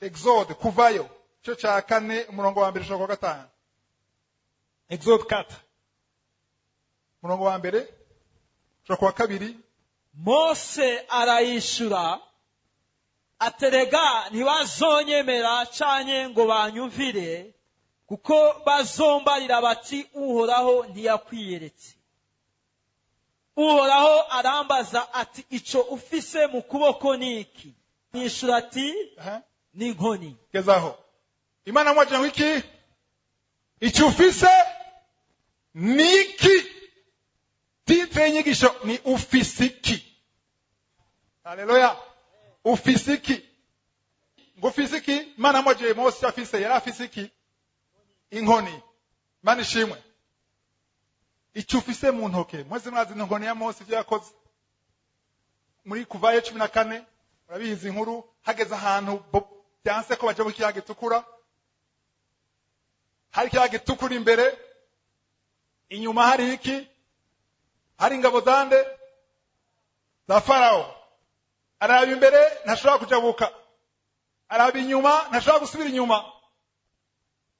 Exode, Kuvayo, igice cya 4, umurongo wa 1 ushobora kuwa 5. Exode 4, umurongo wa 1 ushobora kuwa 2. Mose arayishura aterega: "Ntibazonyemera canke ngo banyumvire, kuko bazombarira bati: 'Uhoraho ntiyakwiyeretse.'" Uhoraho arambaza ati: "Ico ufise mu kuboko ni iki?" Yishura ati: "Ni inkoni." Gezaho. Imana amubajije ngo iki icyo ufise ni iki? Titre y'inyigisho ni "Ufise iki?" Haleluya! Ufise iki? Ngo ufise iki? Imana amubajije Mose icyo afise, yari afise iki? Inkoni. Imana ishimwe. Icyo ufise mu ntoke, mwese mwazi inkoni ya Mose, ibyo yakoze muri Kuvayo 14. Murabizi inkuru. Hageze ahantu byanse ko baja mu kiyaga gitukura, hari ikiyaga gitukura imbere, inyuma hari iki? Hari ingabo zande? Za Farawo. Araba imbere, ntashobora kujabuka. Araba inyuma, ntashobora gusubira inyuma.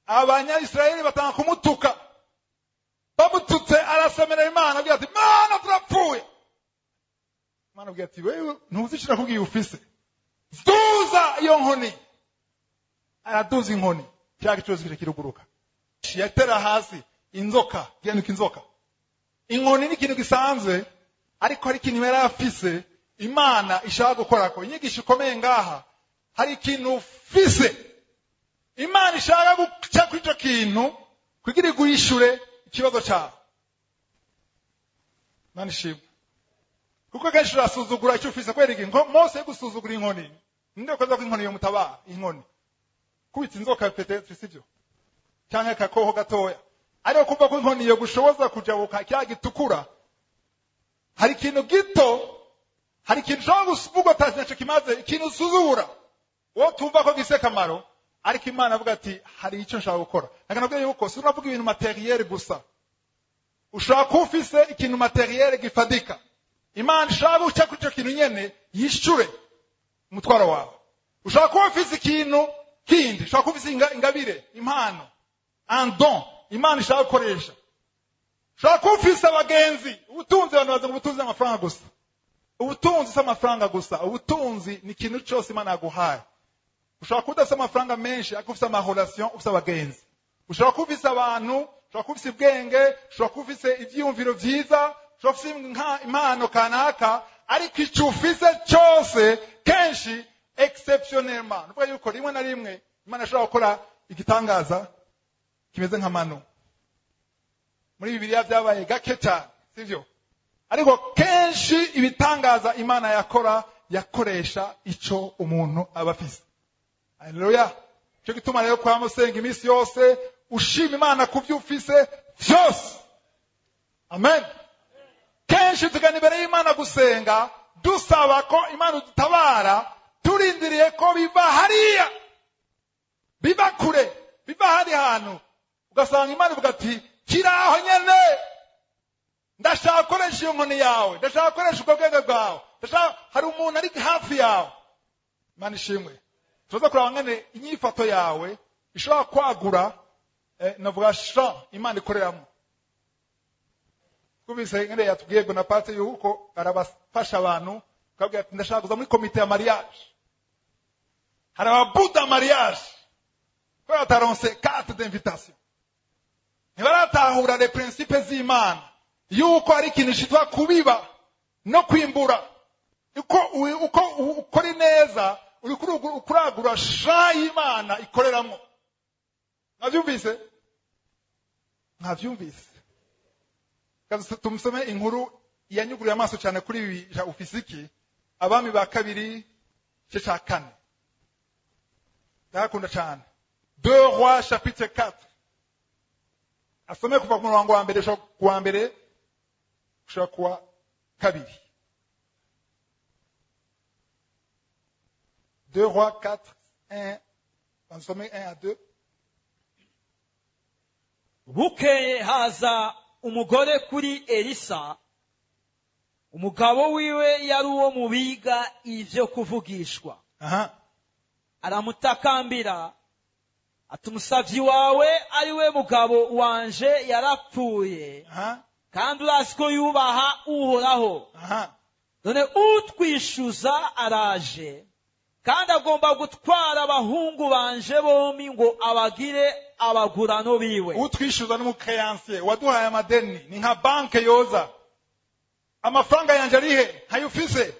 Abanyayisiraheli batanga kumutuka. Bamututse, arasemera Imana, agira ati: "Mana, turapfuye." Imana agira ati: "Wewe ntuzi icyo nakubwiye ufise? Duza iyo nkoni." Araduza inkoni, cya cyose kica kiruguruka, yatera hasi inzoka gihenuka inzoka. Inkoni ni ikintu gisanzwe, ariko hari ikintu yari afise Imana ishaka gukorako. Inyigisho ikomeye ngaha: hari ikintu ufise Imana ishaka guca kuri icyo kintu kugira iguhishure ikibazo cyawe. Imana ishimwe, kuko kenshi urasuzugura icyo ufise. Kubera iki? Ngo Mose yo gusuzugura inkoni, ninde koza ko inkoni yo mutabara? Inkoni kubitsa inzoka peut-être, sibyo? Cyangwa akakoho gatoya. Ariko kumva ko inkoni yo gushoboza kujabuka cya gitukura, hari ikintu gito, hari ikintu ushobora kuvuga ati ntacyo kimaze, ikintu usuzugura, wowe tumva ko gifise akamaro, ariko Imana avuga ati: "Hari icyo nshaka gukora." Ntabwo yuko si uravuga ibintu matériel gusa. Ushobora kuba ufise ikintu matériel gifadika, Imana ishaka guca kuri icyo kintu nyene yishure umutwaro wawe. Ushobora kuba ufise ikintu kindi, ushobora kuba ufise ingabire, impano, un don Imana ishaka gukoresha. Ushobora kuba ufise abagenzi. Ubutunzi, abantu bazi ngo ubutunzi ni amafaranga gusa. Ubutunzi si amafaranga gusa. Ubutunzi ni ikintu cyose Imana yaguhaye. Ushobora kuba udafise amafaranga menshi, ariko ufise ama relations, ufise abagenzi. Ushobora kuba ufise abantu, ushobora kuba ufise ubwenge, ushobora kuba ufise ivyiyumviro vyiza, ushobora kuba ufise impano kanaka, ariko icyo ufise cyose, kenshi, exceptionnellement, nukuvuga yuko rimwe na rimwe Imana ishobora gukora igitangaza kimeze nka manu. Muri Bibiliya byabaye gake cyane, sivyo? Ariko kenshi ibitangaza Imana yakora, yakoresha ico umuntu aba afise. Haleluya! Cyo gituma rero kwa musenga iminsi yose ushima Imana ku byo ufise vyose. Amen. Kenshi tugana imbere y'Imana gusenga, dusaba ko Imana udutabara, turindiriye ko biva hariya, biva kure, biva ahandi hantu. Ugasanga Imana ivuga ati: "Kiraho nyene, ndashaka gukoresha iyo nkoni yawe, ndashaka gukoresha ubwo bwenge bwawe, ndashaka, hari umuntu ari hafi yawe." Imana ishimwe. Tuza kuraba ngene inyifato yawe ishobora kwagura, navuga champ Imana ikoreramo. Twumvise ngene yatubwiye Bonaparte yuko arabafasha abantu, akabwira ati: "Ndashaka kuza muri komite ya mariage." Hari ababuda mariage kubera bataronse carte d'invitation. Ntibaratahura les principes z'Imana, yuko hari ikintu cyitwa kubiba no kwimbura. Uko ukora ineza, uri kuragura champ y'Imana ikoreramo. Mwabyumvise? Mwabyumvise? Tumusome inkuru yanyuguriye amaso cyane kuri ibi ja ufisiki. Abami ba Kabiri, igice cya 4. Ndahakunda cyane. 2 Rois chapitre 4. Asome kuva ku murongo wa 1 gushika ku wa 1 gushika ku wa 2. 2 Rois 4, 1. Asome 1 à 2. Bukeye haza umugore kuri Elisa. Umugabo wiwe yari uwo mu biga ivyo kuvugishwa. Aramutakambira ati: "Umusavyi wawe, ari we mugabo wanje, yarapfuye, kandi urazi ko yubaha Uhoraho. None utwishyuza araje, kandi agomba gutwara abahungu banje bombi ngo abagire abagurano biwe." Utwishyuza n'umu créancier waduhaye amadeni, ni nka banke yoza. "Amafaranga yanjye arihe? Ntayo ufise.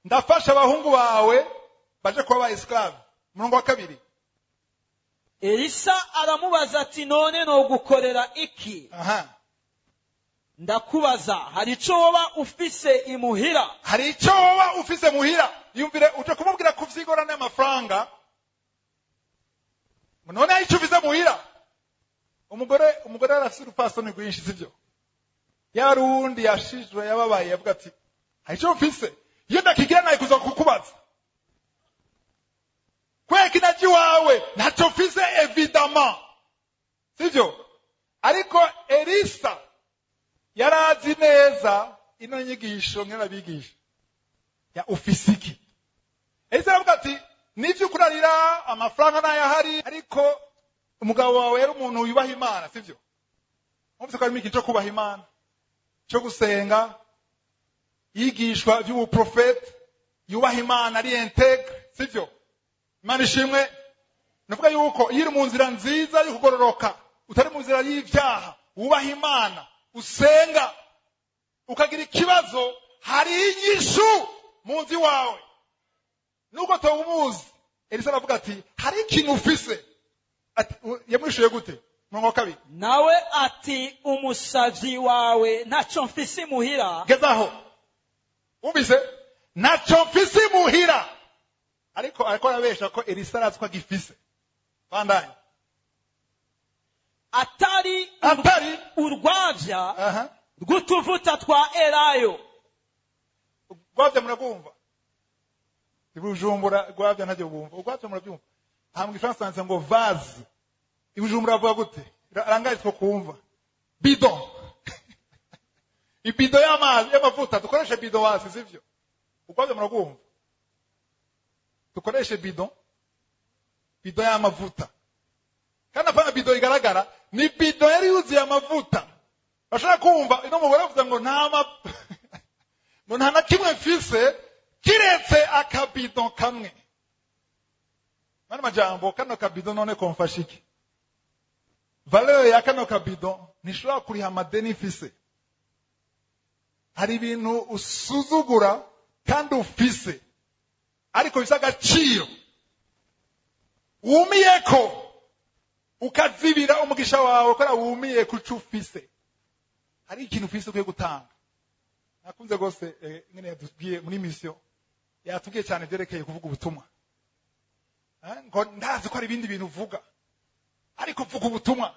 Ndafasha abahungu bawe baje kuba ba esclave." Umurongo wa 2. Elisa aramubaza ati: "None nogukorera iki?" "Ndakubaza, hari ico woba ufise imuhira?" Hari icyo woba ufise muhira? Yumvire, uje kumubwira kuvyigora n'amafaranga, none hari icyo ufise muhira? Umugore arafise urupfasoni rwinshi, sivyo? Yari uwundi yashijwe, yababaye, yavuga ati: "Hari icyo mfise? Iyo ndakigira nawe kuza kukubaza kubera ko inaji iwawe ntacyo mfise." Évidemment, sivyo? Ariko Elisa yarazi neza ino nyigisho nk'abigisha ya ufise iki. Elisa aravuga ati: "Nivyo ukurarira, amafaranga ntayahari, ariko umugabo wawe yari umuntu yubaha Imana, sivyo?" Mwumvise ko harimo ikintu cyo kubaha Imana, cyo gusenga, yigishwa by'ubuprofeti, yubaha Imana, ari intègre, sivyo? Imana ishimwe. Navuga yuko iyo uri mu nzira nziza yo kugororoka, utari mu nzira y'ibyaha, wubaha Imana, usenga, ukagira ikibazo, hari inyishu mu nzu iwawe nubwo tawumuzi. Elisa aravuga ati: "Hari ikintu ufise?" Ati, yamwishuye gute? Murongo wa 2. Nawe ati: "Umusavyi wawe, ntaco mfise imuhira." Gezaho. Wumvise? "Ntacyo mfise imuhira." Ariko arabesha ko Elisa arazi ko agifise. Bandanye. Atari Atari urwavya rw'utuvuta twa elayo. Rwavya muragwumva? Ibujumbura rwavya ntabyo bumva. Urwavya murabyumva? Aha mu Gifaransa handitse ngo vase. Ibujumbura bavuga gute? Rangaye two kumva bidon, ibido y'amazi, y'amavuta. Dukoreshe bidon wasi, sivyo? Urwavya muragwumva? Dukoreshe bidon, bidon y'amavuta. Kandi apana bidon igaragara, ni bidon yari yuzuye amavuta. Bashobora kumva ino mugore avuze ngo nta na kimwe mfise kiretse akabido kamwe. Mani majambo, kano kabido none komfasha iki? Valeur ya kano kabido ntishobora kuriha amadeni mfise. Hari ibintu usuzugura kandi ufise, ariko bifise agaciro, wumiyeko ukazibira umugisha wawe kubera wumiye ku co ufise. Hari ikintu ufise ukwiye gutanga. Nakunze rwose ingene yatubwiye muri mission, yatubwiye cyane byerekeye kuvuga ubutumwa. Ngo ndazi ko hari ibindi bintu uvuga, ariko vuga ubutumwa.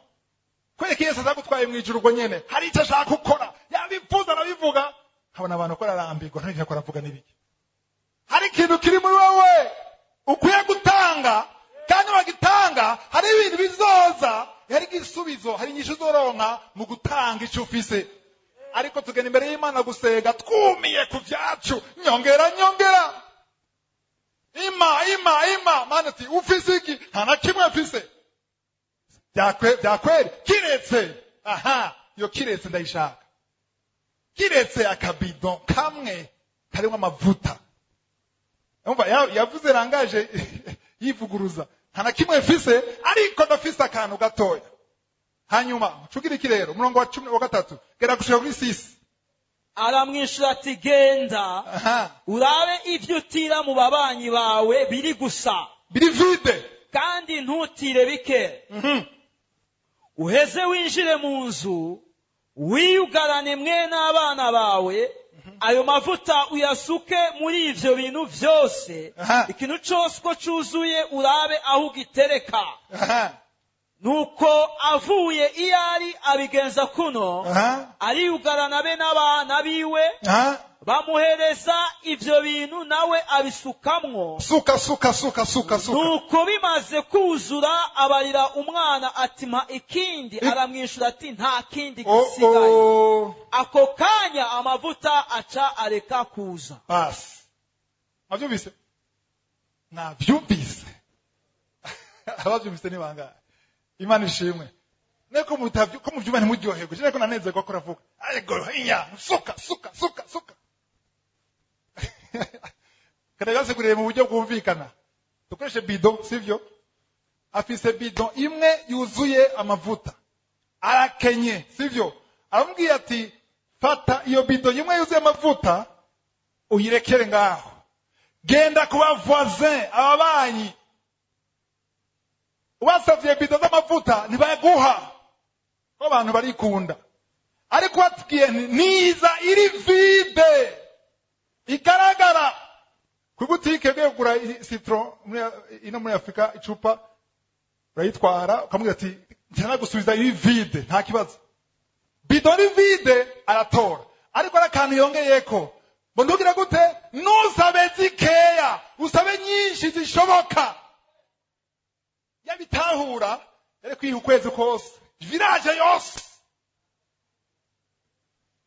Kwereka Yesu azagutwaye mu ijuru, ubwo nyene hari icyo ashaka gukora. Yabivuze, arabivuga, nkabona abantu ko ararambirwa, ntibyo ko aravuga n'ibiki. Hari ikintu kiri muri wowe ukwiye gutanga, kandi wagitanga hari ibintu bizoza, hari igisubizo, hari inyishu uzoronka mu gutanga icyo ufise. Ariko tugenda imbere y'Imana gusenga twumiye ku byacu: "Nyongera, nyongera, ima, ima, ima." Mana ati: "Ufise iki?" "Nta na kimwe mfise." Byakweri kiretse aha, iyo kiretse ndayishaka, kiretse akabido kamwe karimo amavuta. Umva, yavuze rangaje yivuguruza: "Nta na kimwe mfise, ariko ndafise akantu gatoya." Hanyuma cugira iki rero? Umurongo wa 13 gera gushika kuri 6. Aramwishyura ati: "Genda, urabe ibyo utira mu babanyi bawe biri gusa." Biri vide. "Kandi ntutire bike. Uheze winjire mu nzu, wiyugarane mwe n'abana bawe, ayo mavuta uyasuke muri ivyo bintu vyose. Ikintu cose uko cuzuye, urabe aho ugitereka." Nuko avuye iyo ari, abigenza kuno, ariyugarana be n'abana biwe, bamuhereza ivyo bintu, nawe abisukamwo. Suka, suka, suka, suka, suka. Nuko bimaze kuzura, abarira umwana ati: "Mpa ikindi." Aramwishyura ati: "Nta kindi Oh, gisigaye." oh. Ako kanya amavuta aca areka kuza. Basi, mwavyumvise? Mwavyumvise? Abavyumvise ni bangahe? Imana ishimwe. Neko mutavyo ko muvyumva ntimuryoherwe. Je, neko nanezerwa ko ravuga. Ariko inya suka suka suka suka. Kada yasiguriye mu buryo bwumvikana. Dukoreshe bido, sivyo? Afise bido imwe yuzuye amavuta. Arakenye, sivyo? Aramubwiye ati fata iyo bido imwe yuzuye amavuta uyirekere ngaho. Genda kuba voisin, ababanyi. Ubasavye bido z'amavuta ntibaguha. Ko abantu barikunda. Ariko watubwiye nti niza iri vide igaragara. Ku butike ugiye kugura citron ino muri Afrika, icupa urayitwara ukamubwira ati ntanagusubiza iri vide, nta kibazo. Bido iri vide aratora, ariko ari akantu yongeyeko ngo ntugira gute, ntusabe zikeya, usabe nyinshi zishoboka. Yabitahura yari kwiha ukwezi kose, village yose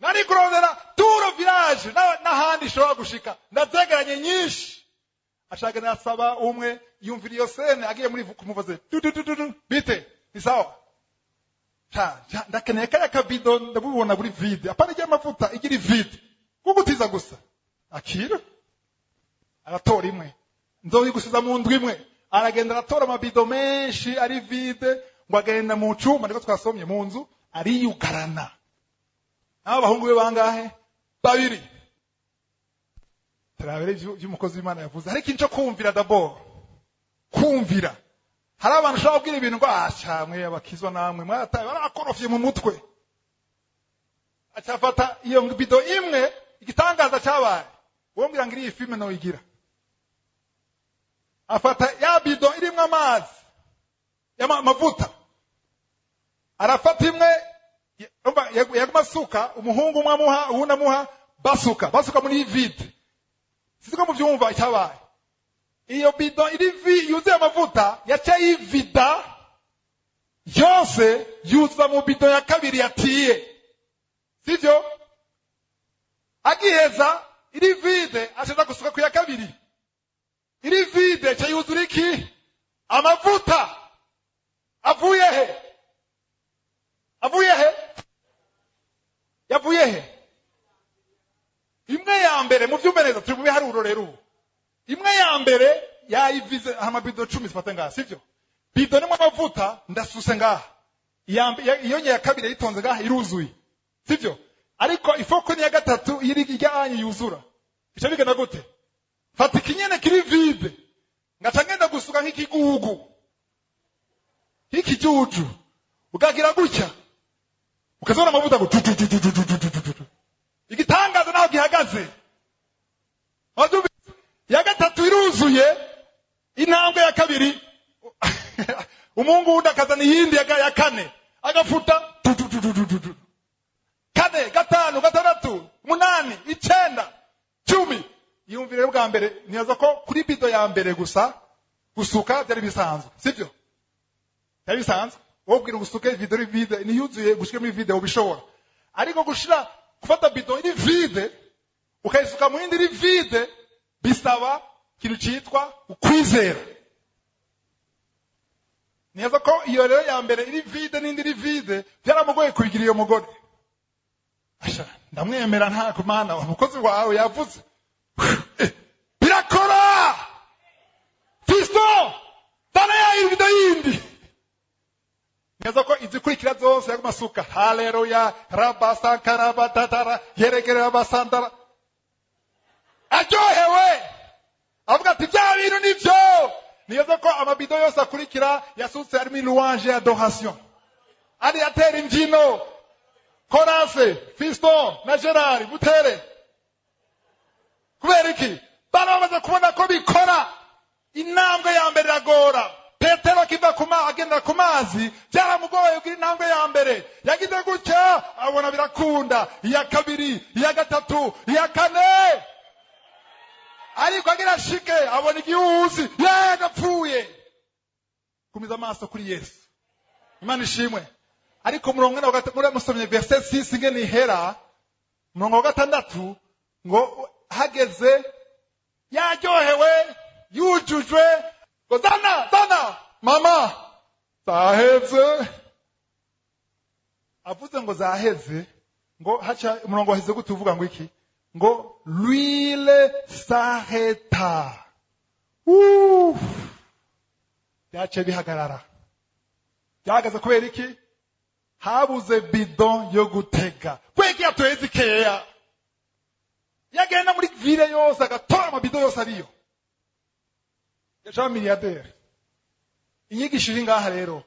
nari kurondera turo village n'ahandi ishobora gushika, ndazegeranye nyinshi. Ashaka nasaba umwe yumvira iyo scène agiye muri kumubaze du du du du du, bite, ni sawa? Cha ndakeneye kaya kabido, ndabubona buri vide, apana ijya amavuta igira vide kugutiza gusa. Akira aratora imwe, nzobigusiza mu ndwi imwe. Aragenda aratora amabido menshi ari vide, ngo agenda mu cumba, niko twasomye, mu nzu ariyugarana. Naho abahungu be bangahe? Babiri. Turabere ivy'umukozi w'Imana yavuze. Ariko inco kumvira d'abord. Kumvira. Hari abantu ushobora kubwira ibintu ngo aca mwe abakizwa namwe mwataye barakorofye mu mutwe. Acafata iyo bido imwe, igitangaza cyabaye. Uwo mbwira ngo iriya filme no igira. Afata ya bido irimwo amazi y'amavuta. Arafata imwe, yaguma asuka, umuhungu umwe amuha, uwundi amuha, basuka, basuka muri vide. Sinzi ko muvyumva icyabaye. Iyo bido iri yuzuye amavuta yaciye yivida yose, yuzuza mu bido ya kabiri yatiye, sivyo? Agiheza iri vide ashaza gusuka ku ya kabiri iri vide, yaciye yuzura iki? Amavuta. Avuye he? Avuye he? Yavuye he? Imwe ya mbere, muvyumve neza, turi mu biharuro rero ubu. Imwe ya mbere yayivize, amabido 10 zifate ngaha, sivyo? Bido nimwe amavuta ndasuse ngaha. Iyo ya kabiri yitonze ngaha iruzuye, sivyo? Ariko ifoko ni ya gatatu iri ijyanye yuzura. Bica bigenda gute? Fata ikinyene kiri vide, ngaca ngenda gusuka nk'ikigugu, nk'ikijuju, ukagira gutya ukazona amavuta ngo tu tu tu tu tu tu tu tu tu. Igitangaza naho gihagaze. Ya gatatu iruzuye, intambwe ya kabiri umuhungu wundi akazana iyindi ya kane, agafuta tu tu tu tu tu tu. 4, 5, 6, 8, 9, 10. Yumvire rero bwa mbere, nibaza ko kuri bido ya mbere gusa gusuka byari bisanzwe, sivyo? Byari bisanzwe. Wowe ubwira gusuka bido iri vide, niyuzuye gushike muri vide ubishobora. Ariko gushira gufata bido iri vide ukayisuka mu yindi iri vide bisaba ikintu citwa ukwizera. Nibaza ko iyo rero ya mbere iri vide n'indi iri vide byaramugoye kubigira iyo mugore. Asha ndamwemera nta kumana, umukozi wawe yavuze birakora. Fisto dana ya ibido yindi. Nibaza ko izikurikira zose yaguma asuka haleluya rabasankara tatara yerekera basandara, aryohewe avuga ati bya bintu nivyo. Nibaza ko amabido yose akurikira yasutse harimo louange ya adoration, ari atera imbyino, Korase, Fiston na Gerard mutere. Kubera iki? Bari bamaze kubona ko bikora. Intambwe ya mbere iragora. Petero akiva agenda ku mazi byaramugoye kugira intambwe ya mbere. Yagize gutya abona birakunda, iya kabiri, iya gatatu, iya kane. Ariko agira ashike abona igihuzi, yapfuye. Gumiza amaso kuri Yesu. Imana ishimwe. Ariko murongo wa gatatu muri musomye verset 6 ingene ihera, murongo wa gatandatu ngo hageze yaryohewe yujujwe, ngo zana zana Mama, zaheze. Avuze ngo zaheze, ngo haca umurongo waheze gute uvuga ngo iki? Ngo l'huile s'arrêta. Uff. Byaciye bihagarara. Byahagaze kubera iki? Habuze bidon yo gutega. Kubera iki yatoye zikeya? Yagenda muri ville yose agatora amabido yose ariyo. Yaca miliyaderi. Inyigisho iri ngaha rero,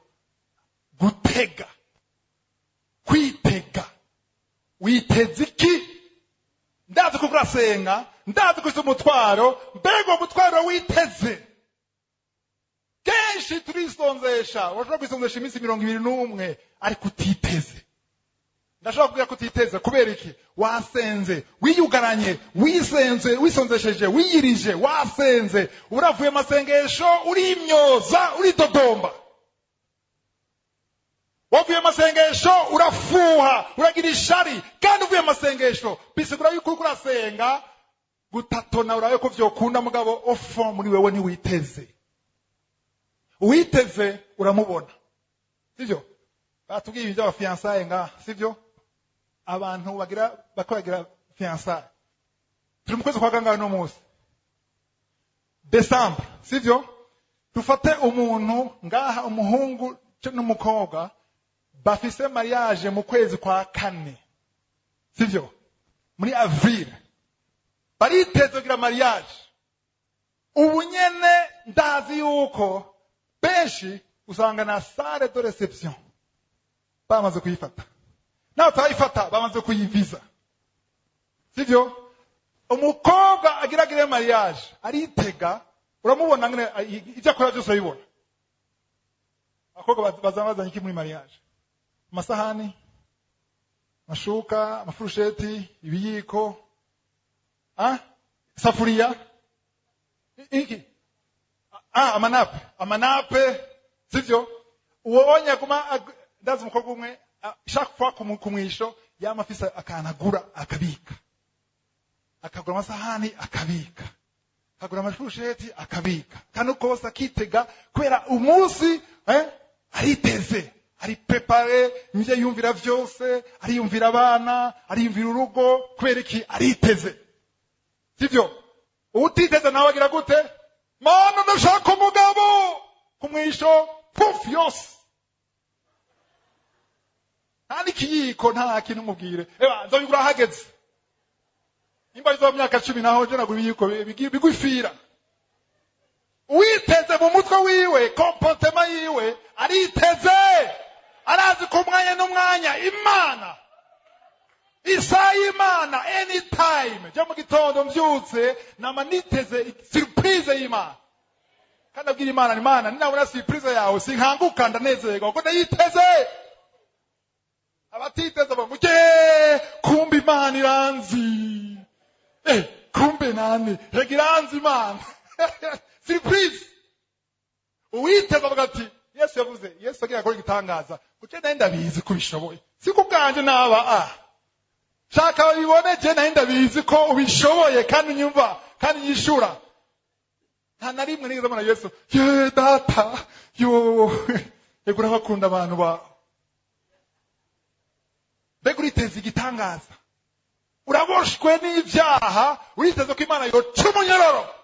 gutega, kwitega. Witeze iki? Ndazi ko urasenga, ndazi ko ufite umutwaro, mbega uwo mutwaro witeze? Kenshi turisonzesha, urashobora kwisonzesha iminsi 21 ariko utiteze. Ndashobora kubwira ko utiteze kubera iki? Wasenze, wiyugaranye, wisenze, wisonzesheje, wiyirije, wasenze, uravuye amasengesho, urimyoza, uridodomba. Wavuye amasengesho, urafuha, uragira ishari, kandi uvuye amasengesho, bisigura yuko uriko urasenga, gutatona urabe ko vyokunda mugabo ofo muri wewe ntiwiteze. Uwiteze uramubona. Sivyo? Batubwiye ibintu by'abafiansaye ngaha, sivyo? Abantu bagira bakoragira fiançailles. Turi mu kwezi kwa kangahe no munsi? December, sivyo? Dufate umuntu ngaha, umuhungu n'umukobwa bafise mariage mu kwezi kwa 4. Sivyo? Muri avril. Bariteze kugira mariage. Ubu nyene ndazi yuko benshi usanga na salle de reception bamaze kuyifata. Nawe utayifata bamaze kuyiviza. Sivyo? Umukobwa agira mariage aritega, uramubona ngene icyo akora byose urabibona. Abakobwa bazanye iki muri mariage? Amasahani, amashuka, amafurusheti, ibiyiko, safuriya, iki? Amanape, amanape, sivyo? Uwo kuma ndazi umukobwa umwe chaque fois kumwisho yama afise akanagura akabika. Akagura amasahani akabika. Akagura amafurusheti akabika. Kano kose akitega kubera umunsi ariteze, ari prepare, nje yumvira vyose, ariyumvira abana, ariyumvira urugo, kubera iki ariteze. Sivyo? Utiteze nawe agira gute? Mana ndashaka umugabo kumwisho puf yose. Nta n'ikiyiko, nta kintu umubwire. Eba nzobigura hageze. Nimba izo myaka 10 naho je nagura ibiyiko bigwifira. Uwiteze mu mutwe wiwe, comportement yiwe, ariteze. Arazi ko umwanya n'umwanya Imana. Isaha y'Imana anytime. Je mu gitondo mbyutse nama niteze surprise y'Imana. Kandi abwira Imana, Imana ninabona surprise yawe sinkanguka ndanezerwa kuko ndayiteze. Abatiteze bavuga kumbe Imana iranzi. Kumbe nani? Rega iranzi Imana. Surprise. Uwiteze avuga ati Yesu yavuze, Yesu agira akora igitangaza. Kuko nari ndabizi ko ubishoboye. Siko bwanje naba Shaka babibone je nari ndabizi ko ubishoboye kandi nyumva kandi nyishura. Nta na rimwe nigeze mbona Yesu, ye data, yo ego urabakunda abantu bawe. Mbega uriteze igitangaza. Uraboshwe n'ibyaha, uriteze ko Imana yoca umunyororo.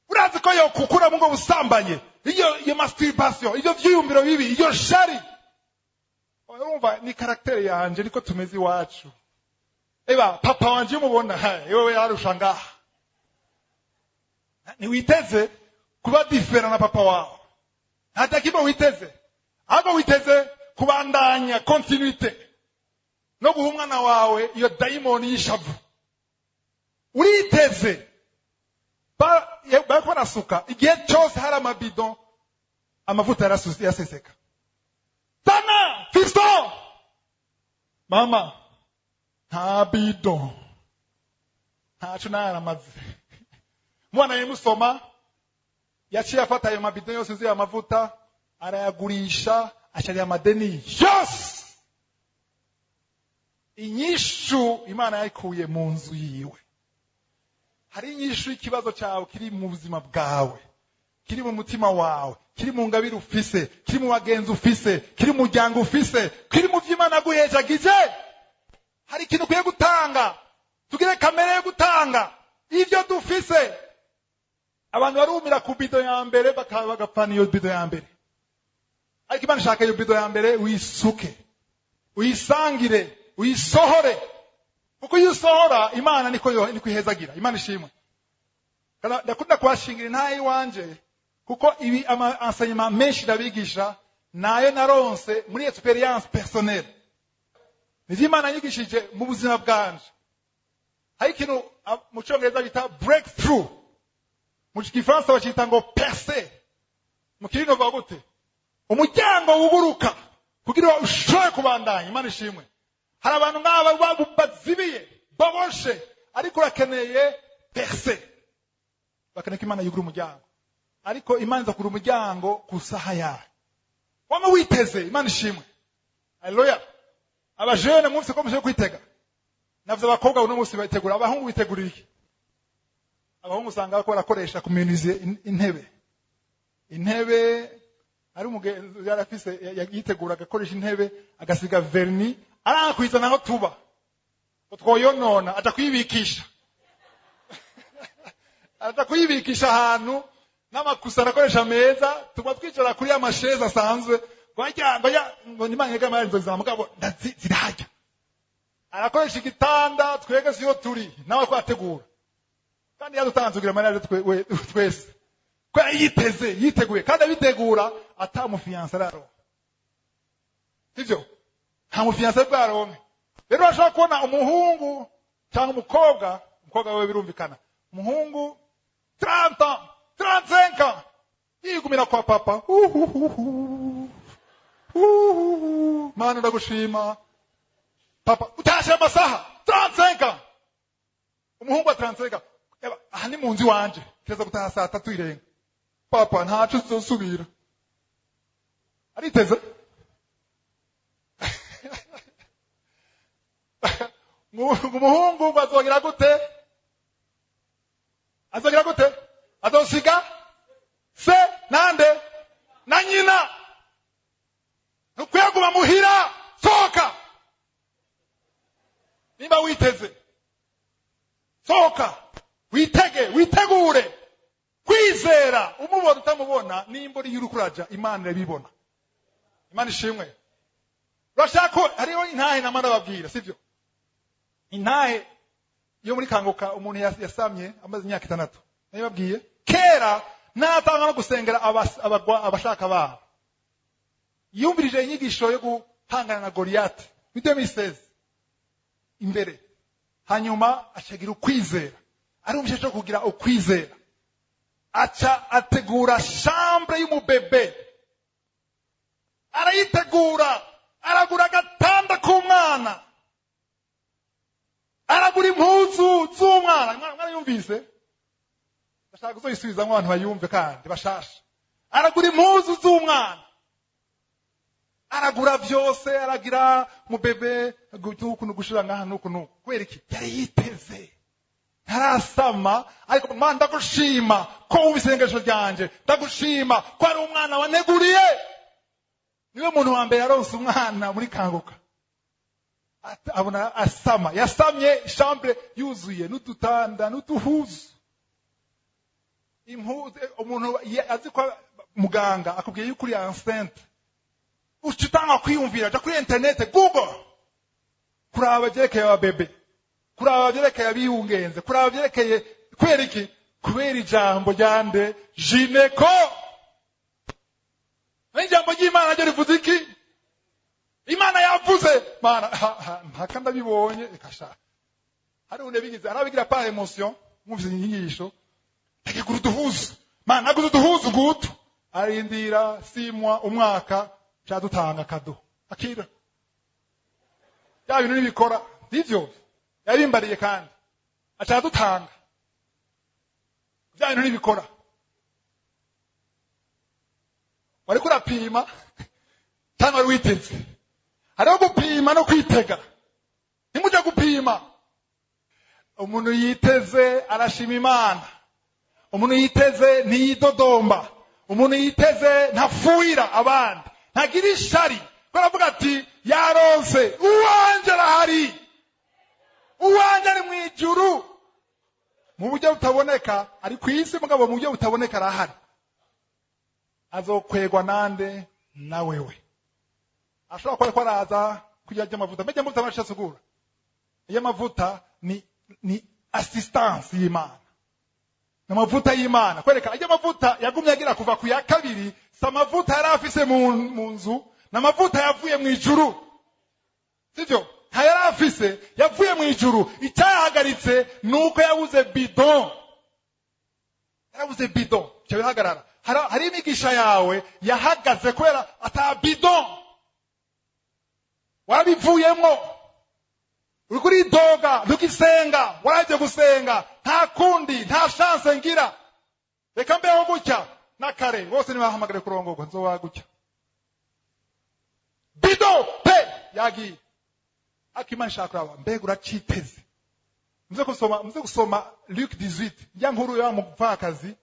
Urazi ko yokukura mu ngo busambanye, iyo masturbation, iyo vyiyumviro bibi, iyo shari. Urumva ni caractère yanje niko tumeze iwacu. Eba papa wanje umubona, wewe yarusha ngaha. Ni witeze kuba different na papa wawe. Hata kibo witeze. Ahubwo witeze kubandanya continuité. No guha umwana wawe iyo daimoni y'ishavu. Uriteze. Bariko barasuka igihe cyose hari amabidon amavuta yaraseseka. Tana fiston, mama nta bidon ntaco naramaze. Mwana yemusoma yaciye afata ayo mabidon yose yuzuye amavuta arayagurisha ashariya amadeni yose. Inyishu Imana yayikuye mu nzu yiwe. Hari inyishu y'ikibazo cyawe kiri mu buzima bwawe. Kiri mu mutima wawe, kiri mu ngabire ufise, kiri mu bagenzi ufise, kiri mu muryango ufise, kiri mu vy'Imana guhejagije. Hari ikintu ukwiye gutanga. Tugire kamere yo gutanga ivyo dufise. Abantu barumira ku bido ya mbere bagapfana iyo bido ya mbere, ariko Imana ishaka iyo bido ya mbere uyisuke, uyisangire, uyisohore, kuko iyo usohora Imana niko niko ihezagira. Imana ishimwe. Ndakunda kubashingira intahe iwanje, kuko ibi ama enseignement menshi ndabigisha nayo naronse muri expérience personnelle, nivyo Imana yigishije mu buzima bwanje. Hari ikintu mu Cyongereza bita breakthrough, mu Gifaransa bacita ngo percée, mu Kirundi bavuga gute? Umuryango wuguruka kugira ngo ushobore kubandanya. Imana ishimwe. Hari abantu nk'aba bazibiye, baboshe, ariko urakeneye percée, bakeneye ko Imana yugura umuryango. Ariko Imana iza kugura umuryango ku saha yayo wama witeze. Imana ishimwe, haleluya. Abajene munsi ko mushoboye kwitega, navyo abakobwa uno munsi bategura, abahungu bitegurira iki? Abahungu usanga bariko barakoresha kumenuize intebe. Intebe, ari umugenzi yarafise yitegura agakoresha intebe, agasiga vernis, arakwizana aho tuba ngo twoyonona, aja kuyibikisha, aja kuyibikisha ahantu n'amakusa arakoresha meza, tuba twicara kuri ya masheze asanzwe, ngo ajya ngo ajya ngo nimanye gamara inzozi za mugabo zirahajya. Arakoresha igitanda, twege siyo turi nawe twategura, kandi yadutanze kugira mariage twese ko yiteze, yiteguye, kandi abitegura ata mu fiancé araronka, sivyo? Nta mu fiancé bwaronke. Rero urashobora kubona umuhungu cyangwa umukobwa, umukobwa we birumvikana, umuhungu 30 ans, 35 ans, yigumira kwa papa. Uhuhuhu. Uhuhu. Mana ndagushima, papa utashe amasaha. 35 ans, umuhungu wa 35 ans. Eba, aha ni mu nzu iwanje, keza gutaha saa 3 irenga, papa ntaco uzosubira. Ariteze. Umuhungu ngo azogira gute? Azogira gute? Azosiga se nande na nyina. Ntukwiye guma muhira, sohoka. Nimba witeze, sohoka, witege, witegure kwizera. Umubona utamubona, nimba uri uriko uraja, Imana irabibona. Imana ishimwe. Urashaka ko hariho intahe namara babwira, sivyo? Intahe yo muri Kanguka, umuntu yasamye amaze imyaka 6, nabibabwiye kera, natanga no gusengera abashaka babo. Yumvirije inyigisho yo guhangana na Goliyati muri 2016 imbere, hanyuma acagira ukwizera, arumvise cyo kugira ukwizera, aca ategura chambre y'umubebe, arayitegura, aragura agatanda k'umwana, aragura impuzu z'umwana. Mwana yumvise, ndashaka kuzoyisubizamo abantu bayumve kandi bashasha. Aragura impuzu z'umwana, aragura byose, aragira mubebe ukuntu gushira ngaha nuku nuku. Kubera iki? Yari yiteze, ntarasama, ariko Mana ndagushima ko wumva isengesho ryanje, ndagushima ko ari umwana waneguriye. Niwe muntu wa mbere yaronse umwana muri Kanguka. Abona asama, yasamye chambre yuzuye n'udutanda n'uduhuzu, impuzu. Umuntu azi ko muganga akubwiye yuko uri enceinte, uca utanga kwiyumvira, ja kuri internet, Google, kuraba vyerekeye ababebe, kuraba vyerekeye abiyungenze, kuraba vyerekeye. Kubera iki? Kubera ijambo ryande? Gynéco. N'ijambo ry'Imana ryo rivuze iki? Imana yavuze, Mana mpaka ndabibonye. Reka sha, hari undi yabigize, arabigira par émotion, mwumvise inyigisho, ndagura uduhuzu, Mana naguze uduhuzu ngutu, arindira 6 mois, umwaka, cadutanga cadeau, akira bya bintu nibikora nivyo yabimbariye, kandi aca dutanga bya bintu nibikora. Wariko urapima cyangwa wari witeze? Hariho gupima no kwitega. Ntimujya gupima. Umuntu yiteze arashima Imana, umuntu yiteze ntiyidodomba. Umuntu yiteze ntafuhira abandi, ntagira ishari, ko aravuga ati yaronse, uwanje arahari, uwanje ari mu ijuru mu buryo butaboneka, ari ku isi mugabo mu buryo butaboneka arahari. Azokwegwa nande? Na wewe. Ashobora kuba ariko araza kugira ajye amavuta. Mbega amavuta amasha asugura? Iyo amavuta ni assistance y'Imana, ni amavuta y'Imana kwereka ajya amavuta yagumye agira kuva ku ya kabiri. Si amavuta yari afise mu nzu, ni amavuta yavuye mu ijuru, sibyo? Nta yari afise, yavuye mu ijuru. Icyayahagaritse ni uko yabuze bidon, yarabuze bidon, icyo birahagarara. Hari imigisha yawe yahagaze kubera ata bidon, warabivuyemo, uriko uridoga, ntugisenga, warajye gusenga, nta kundi, nta chance ngira, reka mbeho gutya. Na kare bose nibahamagare kurongorwa, nzoba gutya. Bidon pe yagiye. Ariko Imana ishaka kuraba mbega uraciteze. Muze gusoma Luc 18, ya nkuru ya mupfakazi,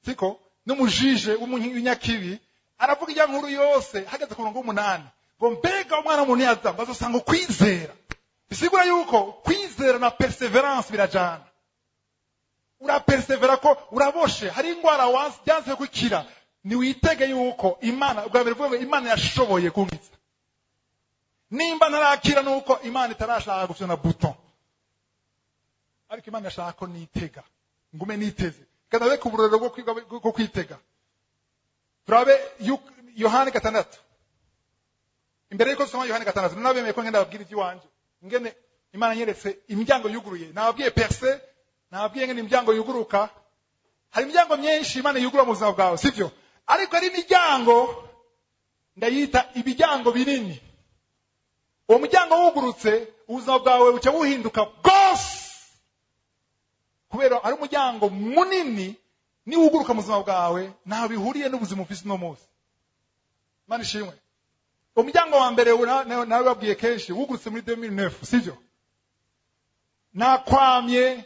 siko? N'umujije w'umunyakibi aravuga ijya nkuru yose, hageze ku murongo w'umunani ngo mbega umwana w'umuntu yaza ngo azosanga ukwizera. Bisigura yuko kwizera na perseverance birajana. Urapersevera ko uraboshe, hari indwara byanze gukira, niwitege yuko Imana ubwa mbere uvuga ngo Imana yashoboye kunkiza. Nimba ntarakira nuko Imana itarashaka gufyona bouton, ariko Imana yashaka ko nitega, ngume niteze. Kanabe ku burorero bwo kwiga bwo kwitega, turabe Yohani 6. Imbere yuko dusoma Yohani 6, nabemeye ko ngenda babwira iby'iwanje, ngene Imana nyeretse imiryango yuguruye. Nababwiye perse, nababwiye ngene imiryango yuguruka. Hari imiryango myinshi Imana yugurura mu buzima bwawe, sibyo? Ariko hari imiryango ndayita imiryango binini. Uwo muryango wugurutse, ubuzima bwawe buca buhinduka bwose, kubera ari umuryango munini. Niwuguruka mu buzima bwawe, ntaho bihuriye n'ubuzima ufise uno munsi. Imana ishimwe. Umuryango wa mbere nawe babwiye kenshi, wugurutse muri 2009, sibyo? Nakwamye,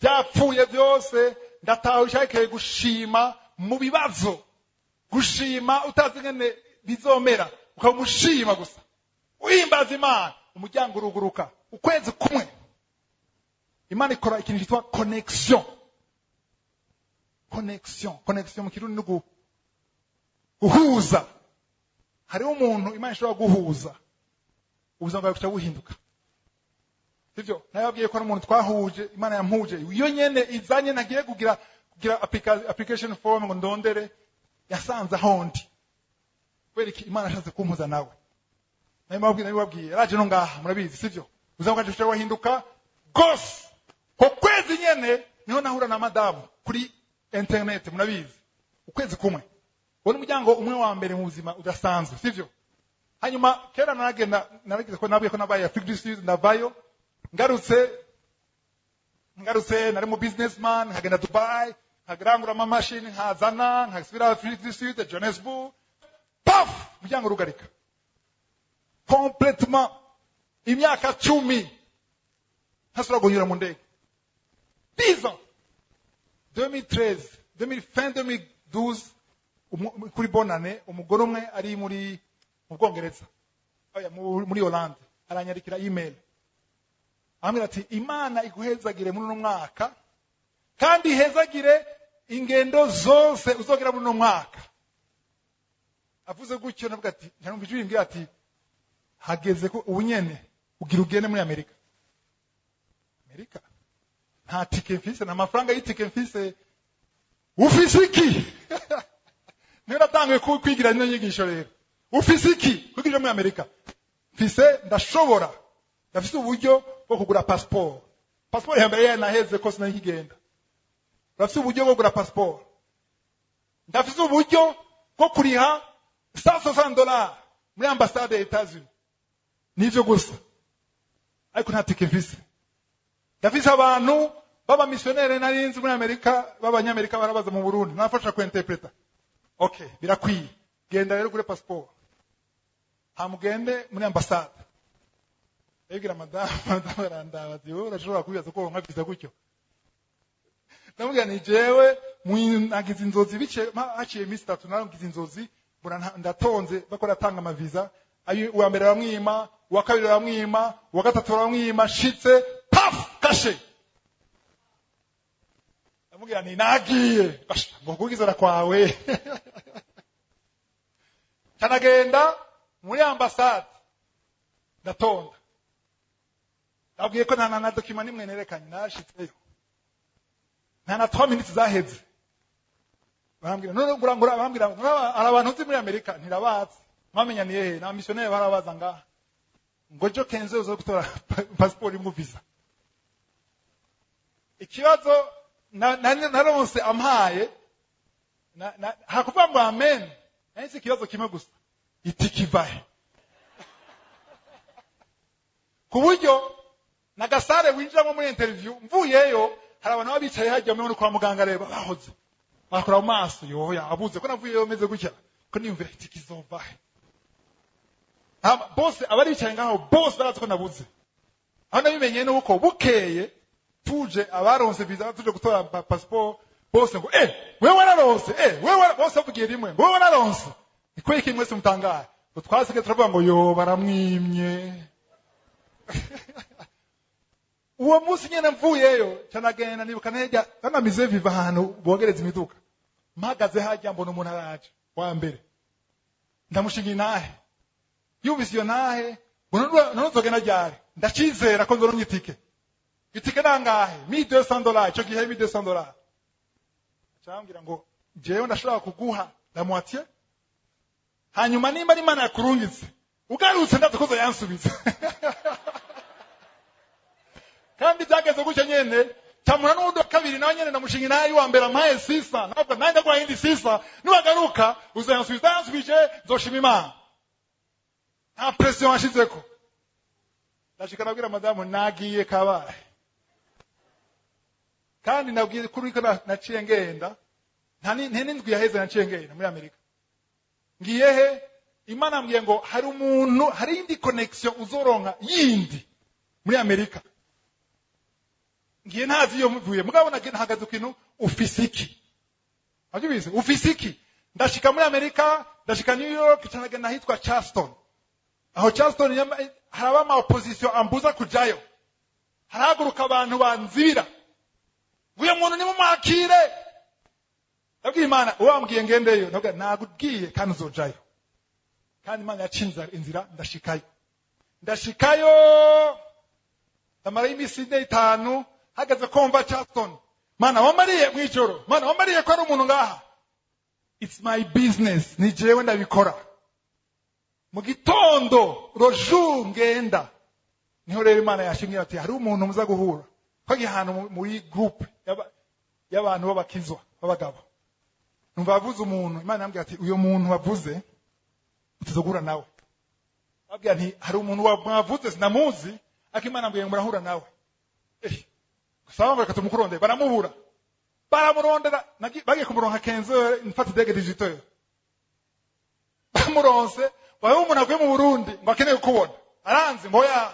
byapfuye byose, ndataha ushake gushima mu bibazo, gushima utazi ngene bizomera, ukamushima gusa, uhimbaza Imana. Umuryango uruguruka ukwezi kumwe. Imana ikora ikintu cyitwa connexion. Connexion, connexion mu Kirundi ni guhuza. Hariho umuntu Imana ishobora guhuza, ubuzima bwawe buca buhinduka, sivyo? Nababwiye ko ari umuntu twahuje, Imana yampuje, iyo nyene izanye, ntagiye kugira application form ngo ndondere, yasanze aho ndi. Kubera iki? Imana ashatse kumpuza nawe. Nabibabwiye, yaraje no ngaha, murabizi, sivyo? Ubuzima bwacu buca buhinduka gose. Ko kwezi nyene niho nahura na madamu kuri internet, murabizi, ukwezi kumwe. Uwo ni umuryango umwe wa mbere mu buzima udasanzwe, sivyo? Hanyuma kera naragenda, narageze ko nabwiye ko nabaye Afrique du Sud, ndavayo, ngarutse nari mu businessman, nkagenda Dubai, nkagrangura amamashini, nkazana, nkasubira Afrique du Sud, Johannesburg. Paf, umuryango urugarika complètement. Imyaka 10 ntasubira gunyura mu ndege, 10 ans. 2013, 2000, fin 2012, kuri bonane, umugore umwe ari mu Bwongereza, oya, muri Hollande, aranyandikira email, ambwira ati Imana iguhezagire muri uno mwaka, kandi ihezagire ingendo zose uzogera muri uno mwaka. Avuze gutyo, navuga ati, ntarumva ijwi rimbwira ati hageze ko ubu nyene ugira ugende muri Amerika. Amerika, nta tike mfise, nta mafaranga y'itike mfise. Ufise iki? Niyo natanguye kwigira ino nyigisho rero. Ufise iki kugira muri Amerika? Mfise, ndashobora, ndafise uburyo bwo kugura passport. Passport ya mbere yayo naheze ko sinari nkigenda. Ndafise uburyo bwo kugura passport, ndafise uburyo bwo kuriha $160 muri ambasade ya Etats-Unis, nivyo gusa, ariko nta tike mfise. Ndafise abantu b'abamisiyoneri nari nzi muri Amerika, b'abanyamerika, barabaza mu Burundi, nafasha kuinterpreta. Okay, birakwiye, genda rero gure passport, hamugende muri ambasade. Ndabibwira madamu, madamu arandaba ati wowe urashobora kubibaza ko wonka visa gutyo? Ndamubwira nti jewe nagize inzozi, bice haciye iminsi 3 nagize inzozi, mbona ndatonze bakora atanga amaviza. Uwa mbere baramwima, uwa kabiri baramwima, uwa gatatu baramwima, shitse paf kashe. Ndamubwira nti nagiye. Basha, ngo kugizera kwawe. Canagenda muri ambasade ndatonda, nabwiye ko nta na document nimwe nerekanye. Nashitseyo nta na 3 minutes zaheze, barambwira none ngura ngura, barambwira hari abantu uzi muri Amerika? Ntirabazi. Mwamenyaniye he? Na missionnaire barabaza ngaha ngo jo kenze uzo gutora passport imwe visa. Ikibazo naronse ampaye hakuvuga ngo amen, nahise ikibazo kimwe gusa, itike ivahe? Ku buryo na gasare winjiramo muri interview, mvuyeyo hari abantu baba bicaye hajya muri kwa muganga, reba bahoze bakora mu maso yoya abuze ko navuyeyo meze gutya, ko niyumvira itike izovahe. Bose abari bicaye ngaho bose barazi ko nabuze. Aho nabimenye nuko bukeye tuje abaronse visa, tuje gutora passport, bose ngo wewe wararonse, wewe, bose bavugiye rimwe ngo wewe wararonse. Ni kubera iki mwese mutangaye? Ngo twasigaye turavuga ngo yo baramwimye. Uwo munsi nyene mvuyeyo canagenda, nibuka neza banamize viva ahantu bogereza imiduga, mpagaze hajya mbona umuntu araje wa mbere, ndamushinga intahe, yumvise iyo ntahe ngo none nzogenda ryari? Ndacizera ko nzoronka itike. Itike nangahe? $1200. Ico gihe $1200. Acambwira ngo jewe ndashobora kuguha la moitié, hanyuma nimba ari Imana yakurungitse ugarutse ndazi ko uzoyansubiza. Kandi byageze gutyo nyene, camura n'uwundi wa kabiri nawe nyene, ndamushinga intahe y'uwa mbere ampaye sisa, navuga nanjye ndaguha iyindi sisa, niwagaruka uzoyansubiza, yansubije nzoshima Imana. Nta pression washizeko. Ndashika nabwira madamu nagiye kabaye. Kandi nabwiye kuri ko naciye ngenda nta n'indwi yaheze naciye ngenda muri Amerika. Ngiye he? Imana ambwiye ngo hari umuntu, hari indi connection uzoronka yindi muri Amerika. Ngiye ntazi iyo mvuye, mugabo nagiye ntahagaze ku kintu ufise iki, abyubize ufise iki. Ndashika muri Amerika, ndashika New York, canagenda ahitwa Charleston. Aho Charleston haraba ama opposition ambuza kujayo, harahaguruka abantu banzibira ngo uyo muntu nimumwakire. Ndabwira Imana uwambwiye ngendeyo, ndabwira nagubwiye kandi uzojayo. Kandi Imana yacinze inzira, ndashikayo, ndashikayo ndamarayo iminsi 4 5. Hageze kumva Charleston, Mana wambariye mwijoro, Mana wambariye ko ari umuntu ngaha, it's my business, ni jewe ndabikora. Mu gitondo roju ngenda niho rero Imana yashimye ati hari umuntu muza guhura, twagiye ahantu muri groupe y'abantu b'abakizwa b'abagabo, numva bavuze umuntu. Imana yambwiye ati uyo muntu wavuze utazogura nawe. Babwira nti hari umuntu mwavuze sinamuzi, ariko Imana yambwiye ngo murahura nawe. Gusa ngo reka tumukurondere, baramubura, baramurondera, bagiye kumuronka 15h, mfata idege 18h, bamuronse bawe umuntu avuye mu Burundi ngo akeneye kukubona, aranzi ngo ya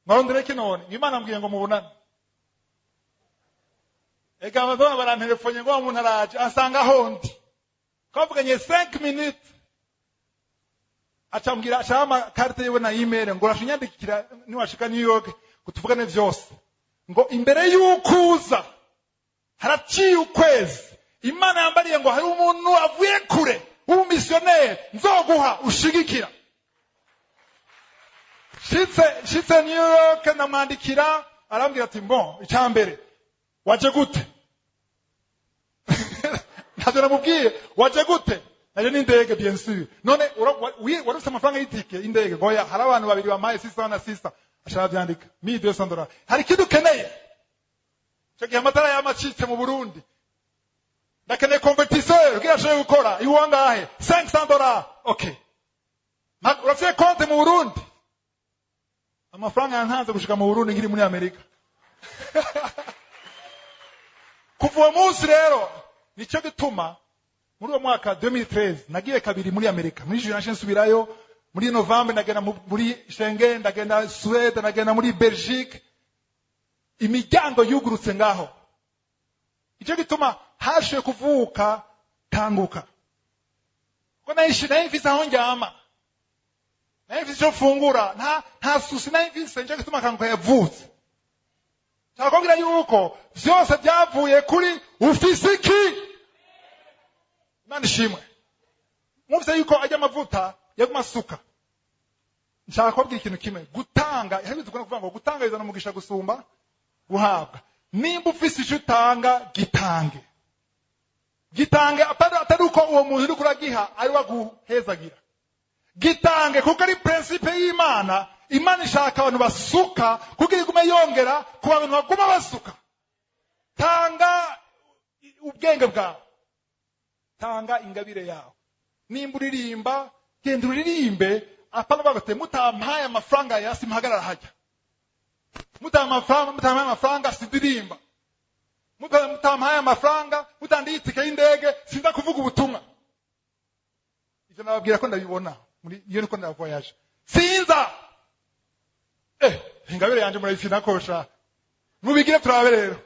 ngarondere iki none, ngo Imana ambwiye ngo mubonane. Ega abazona barantelefone ngo wa muntu araje, asanga hondi twavuganye 5 minutes, acambwira acama carte yiwe na email ngo urashinyandikira niwashika New York ngo tuvugane vyose. Ngo imbere y'ukuza haraciye ukwezi, Imana yambariye ngo hari umuntu avuye kure w'umumisiyoneri nzoguha ushigikira. Shitse New York ndamwandikira, arambwira ati bon, icyambere waje gute? Ntacyo namubwiye, waje gute? Naje n'indege bien sûr. None warufise amafaranga y'itike y'indege? Ngo oya, hari abantu babiri bampaye sisa na sisa. Ashaka byandika $1200. Hari ikindi ukeneye? Icyo gihe amatara yamacitse mu Burundi, ndakeneye convertisseur kugira ashobore gukora iwangahe? $500. Okay, urafise konte mu Burundi? Amafaranga yantanze gushika mu Burundi nkiri muri Amerika. Kuva uwo munsi rero nicyo gituma muri uwo mwaka 2013 nagiye kabiri muri Amerika. Muri juin naciye nsubirayo, muri Novembre ndagenda muri Schengen, ndagenda Suède, ndagenda muri Belgique. Imiryango yugurutse ngaho. Icyo gituma hashiye kuvuka Kanguka, ko nari mfise aho ndyama, nari mfise icyo mfungura, nta souci nari mfise. Nicyo gituma Kanguka yavutse. Nshaka kubwira yuko vyose byavuye kuri ufise iki. Imana ishimwe. Mwumvise yuko ajya amavuta yaguma asuka. Nshaka kubabwira ikintu kimwe: gutanga, hari ibintu dukunda kuvuga ngo gutanga bizana umugisha gusumba guhabwa. Nimba ufise icyo utanga, gitange, gitange. Atari uko uwo muntu uriko uragiha ari we aguhezagira. Gitange kuko ari principe y'Imana. Imana ishaka abantu basuka kugira igume yongera ku bantu baguma basuka. Tanga ubwenge bwawe, tanga ingabire yawe. Nimba uririmba, genda uririmbe. Apana bagate mutampaye amafaranga ya simpagarara hajya, mutampaye amafaranga sindirimba, mutampaye amafaranga, mutandiye itike y'indege sinza kuvuga ubutumwa. Ivyo nababwira ko ndabibona muri iyo niko ndavoyaje, sinza. Ingabire yanje murayifina kosha, mubigire turabe rero,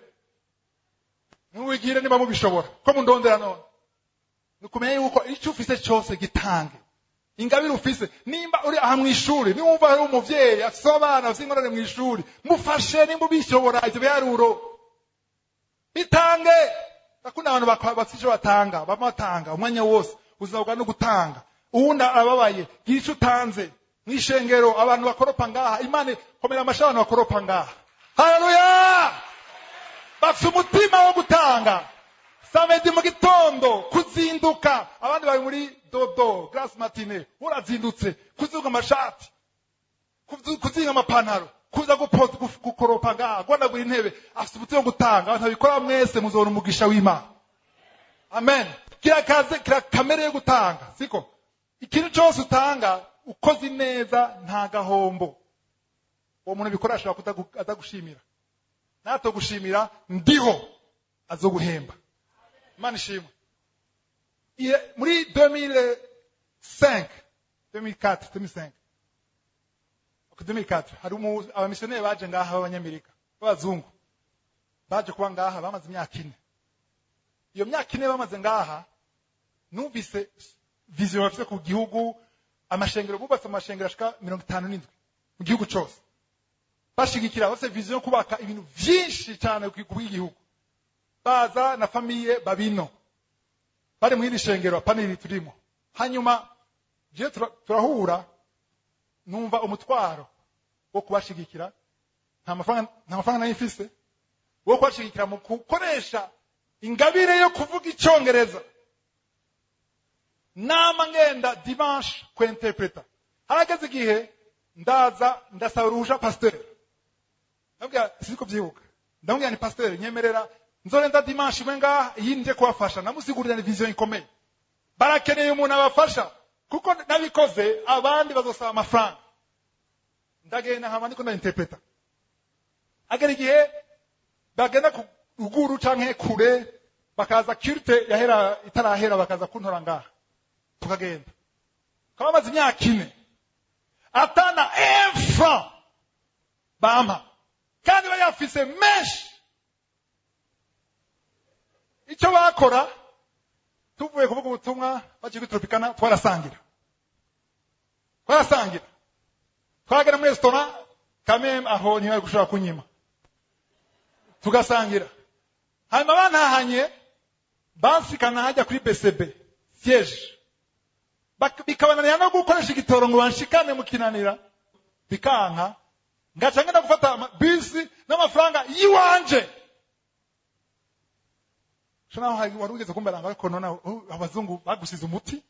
mubigire niba mubishobora ko mundondera. None nukumenya yuko icyo ufise cyose gitange. Ingabire ufise, nimba uri aha mw'ishuri, niwumva hari umuvyeyi afise abana afise ingorane mw'ishuri, mufashe nimba ubishobora. Ivyo biharuro bitange. Ndakunda abantu bafise ico batanga, bama batanga umwanya wose. Ubuzima bwawe no gutanga. Uwundi ababaye, gira ico utanze mw'ishengero. Abantu bakoropa ngaha, Imana komera amashi abantu bakoropa ngaha. Haleluya! Bafise umutima wo gutanga. Samedi mu gitondo kuzinduka, abandi bari muri dodo grasse matinée, urazindutse kuzinga amashati, kuzinga amapantaro, kuza gukoropa ngaha, guhanagura intebe. Afise umutima wo gutanga. Abantu babikora mwese muzobona umugisha w'Imana. Amen. Kira kaze, kira kamere yo gutanga, siko ikintu cyose utanga ukoze neza nta gahombo. Uwo muntu abikora ashobora atagushimira, natogushimira ndiho azoguhemba. Imana ishimwe. Muri 2005, 2004, 2005, 2004, hari abamisiyoneri baje ngaha b'Abanyamerika b'abazungu, baje kuba ngaha, bamaze imyaka 4. Iyo myaka 4 bamaze ngaha, numvise vision bafise ku gihugu. Amashengero bubatse, amashengero ashika 57 mu gihugu cose, bashigikira. Bafise vision yo kubaka ibintu vyinshi cyane ku bw'igihugu. Baza na famille babino bari muri iri shengero, apana iri turimo. Hanyuma je turahura, numva umutwaro wo kubashigikira. Nta mafaranga nari mfise wo kubashigikira mu gukoresha ingabire yo kuvuga Icyongereza. Nama ngenda dimanche kwinterpreta. Harageze igihe ndaza ndasaba uruhusha pasteur, ndamubwira, sinzi byibuka, ndamubwira ni pasteur, nyemerera nzorenza dimanche imwe ngaha, iyi nje kubafasha. Namusigurira ni vision ikomeye, barakeneye umuntu abafasha, kuko nabikoze abandi bazosaba amafaranga. Ndagenda nkaba ndiko ndainterpreta. Agera igihe bagenda ku ruguru canke kure, bakaza culte yahera itarahera, bakaza kuntora ngaha tukagenda. Kaba bamaze imyaka 4 atana 1 franc bampa, kandi bayafise menshi. Icyo bakora, tuvuye kuvuga ubutumwa bagiye kuri Tropicana, twarasangira, twarasangira, twagera muri resitora kameme, aho ntibari gushobora kunyima, tugasangira. Hanyuma bantahanye, bansikana hajya kuri BCB siège. Bikabananira no gukoresha igitoro ngo banshikane mu Kinanira, bikanka, ngaca ngenda gufata bisi n'amafaranga yiwanje. So naho wari ugeze kumbera ngo ariko none abazungu bagusize umuti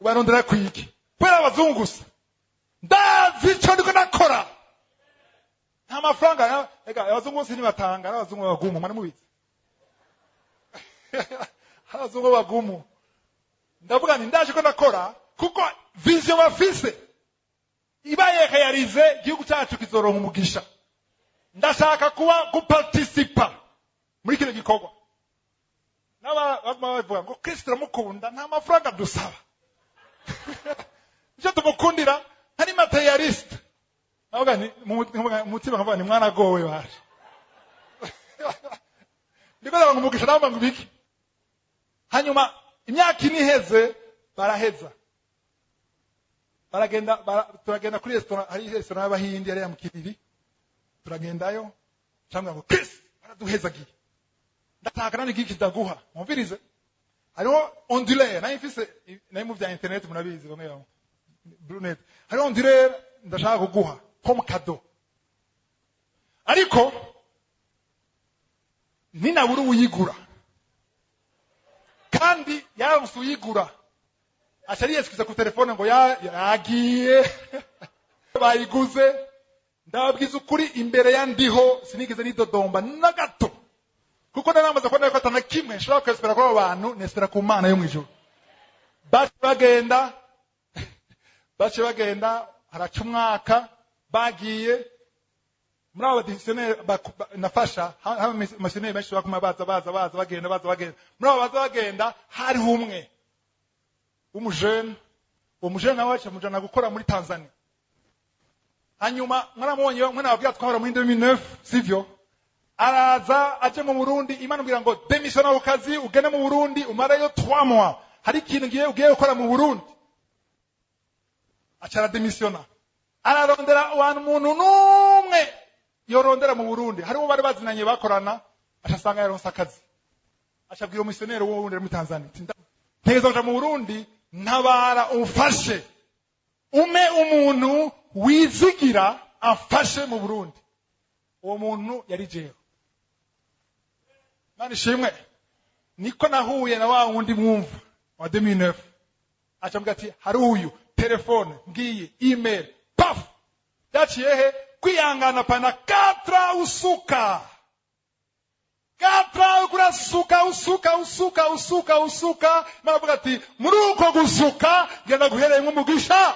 ubarondera kwiki? Kubera abazungu gusa. Ndazi ico ndiko nakora. Nta mafaranga. Ega abazungu bose ntibatanga, ari abazungu bagumu, mwari mubizi, abazungu bagumu. Ndavuga nti ndaje ko ndakora kuko vision bafise ibaye réalisée, igihugu cyacu kizoronka umugisha. Ndashaka kuba guparticipa muri kino gikorwa. N'aba baguma bavuga ngo Kristo turamukunda, nta mafaranga dusaba, icyo tumukundira ntari matérialiste. Ndavuga nti mu mutima nkavuga ni mwaragowe baje. Ndiko ndaba ngo umugisha, nawe ngo ibiki? Hanyuma imyaka 4 iheze, baraheza, baragenda, turagenda kuri restaurant. Hari restaurant y'Abahindi yari ya mukiriri, turagendayo. Cyangwa ngo Chris baraduhezagiye, ndataka nani giki ndaguha. Mwumvirize, hariho onduleur nayo mfise, nayo mu bya internet murabizi bamwe bamwe, Brunet. Hariho onduleur ndashaka kuguha comme cadeau, ariko ninabura uyigura. Kandi yaronse uyigura, aca ariyesikiza ku telefone ngo yagiye, bayiguze. Ndababwiza ukuri, imbere ya Ndiho sinigeze nidodomba na gato, kuko naramaze kubona ko atana kimwe nshobora kwesipera kuri abo bantu, nesipera ku Mana yo mu ijuru. Bace bagenda, bace bagenda, haraca umwaka bagiye. Muri abo badisiyoneri nafasha, haba abamisiyoneri benshi bakuma baza, baza, baza, bagenda, baza, bagenda. Muri abo baza bagenda hariho umwe w'umujene. Uwo mujene nawe aca amujana gukora muri Tanzania. Hanyuma mwaramubonye, mwe nababwira twahora muri 2009, sivyo? Araza aje mu Burundi. Imana ambwira ngo démissionna ku kazi, ugende mu Burundi, umareyo 3 mois, hari ikintu ugiye gukora mu Burundi. Aca aradémissionna, ararondera abantu, umuntu n'umwe yorondera mu Burundi. Hariho bari bazinanye bakorana, aca asanga yaronse akazi. Aca abwira umumisiyoneri wundi muri Tanzania ati: "Ntegereza kuja mu Burundi, ntabara umfashe, ume umuntu wizigira amfashe mu Burundi." Uwo muntu yari jewe. Imana ishimwe, niko nahuye na wa wundi mwumva wa 2009. Aca ambwira ati: "Hari uyu." Telefone ngiye, email, paf! Byaciye he? Kwihangana pana 4, usuka 4, urasuka, usuka, usuka, usuka, usuka. Imana avuga ati: "Muri uko gusuka genda guhereyemo umugisha."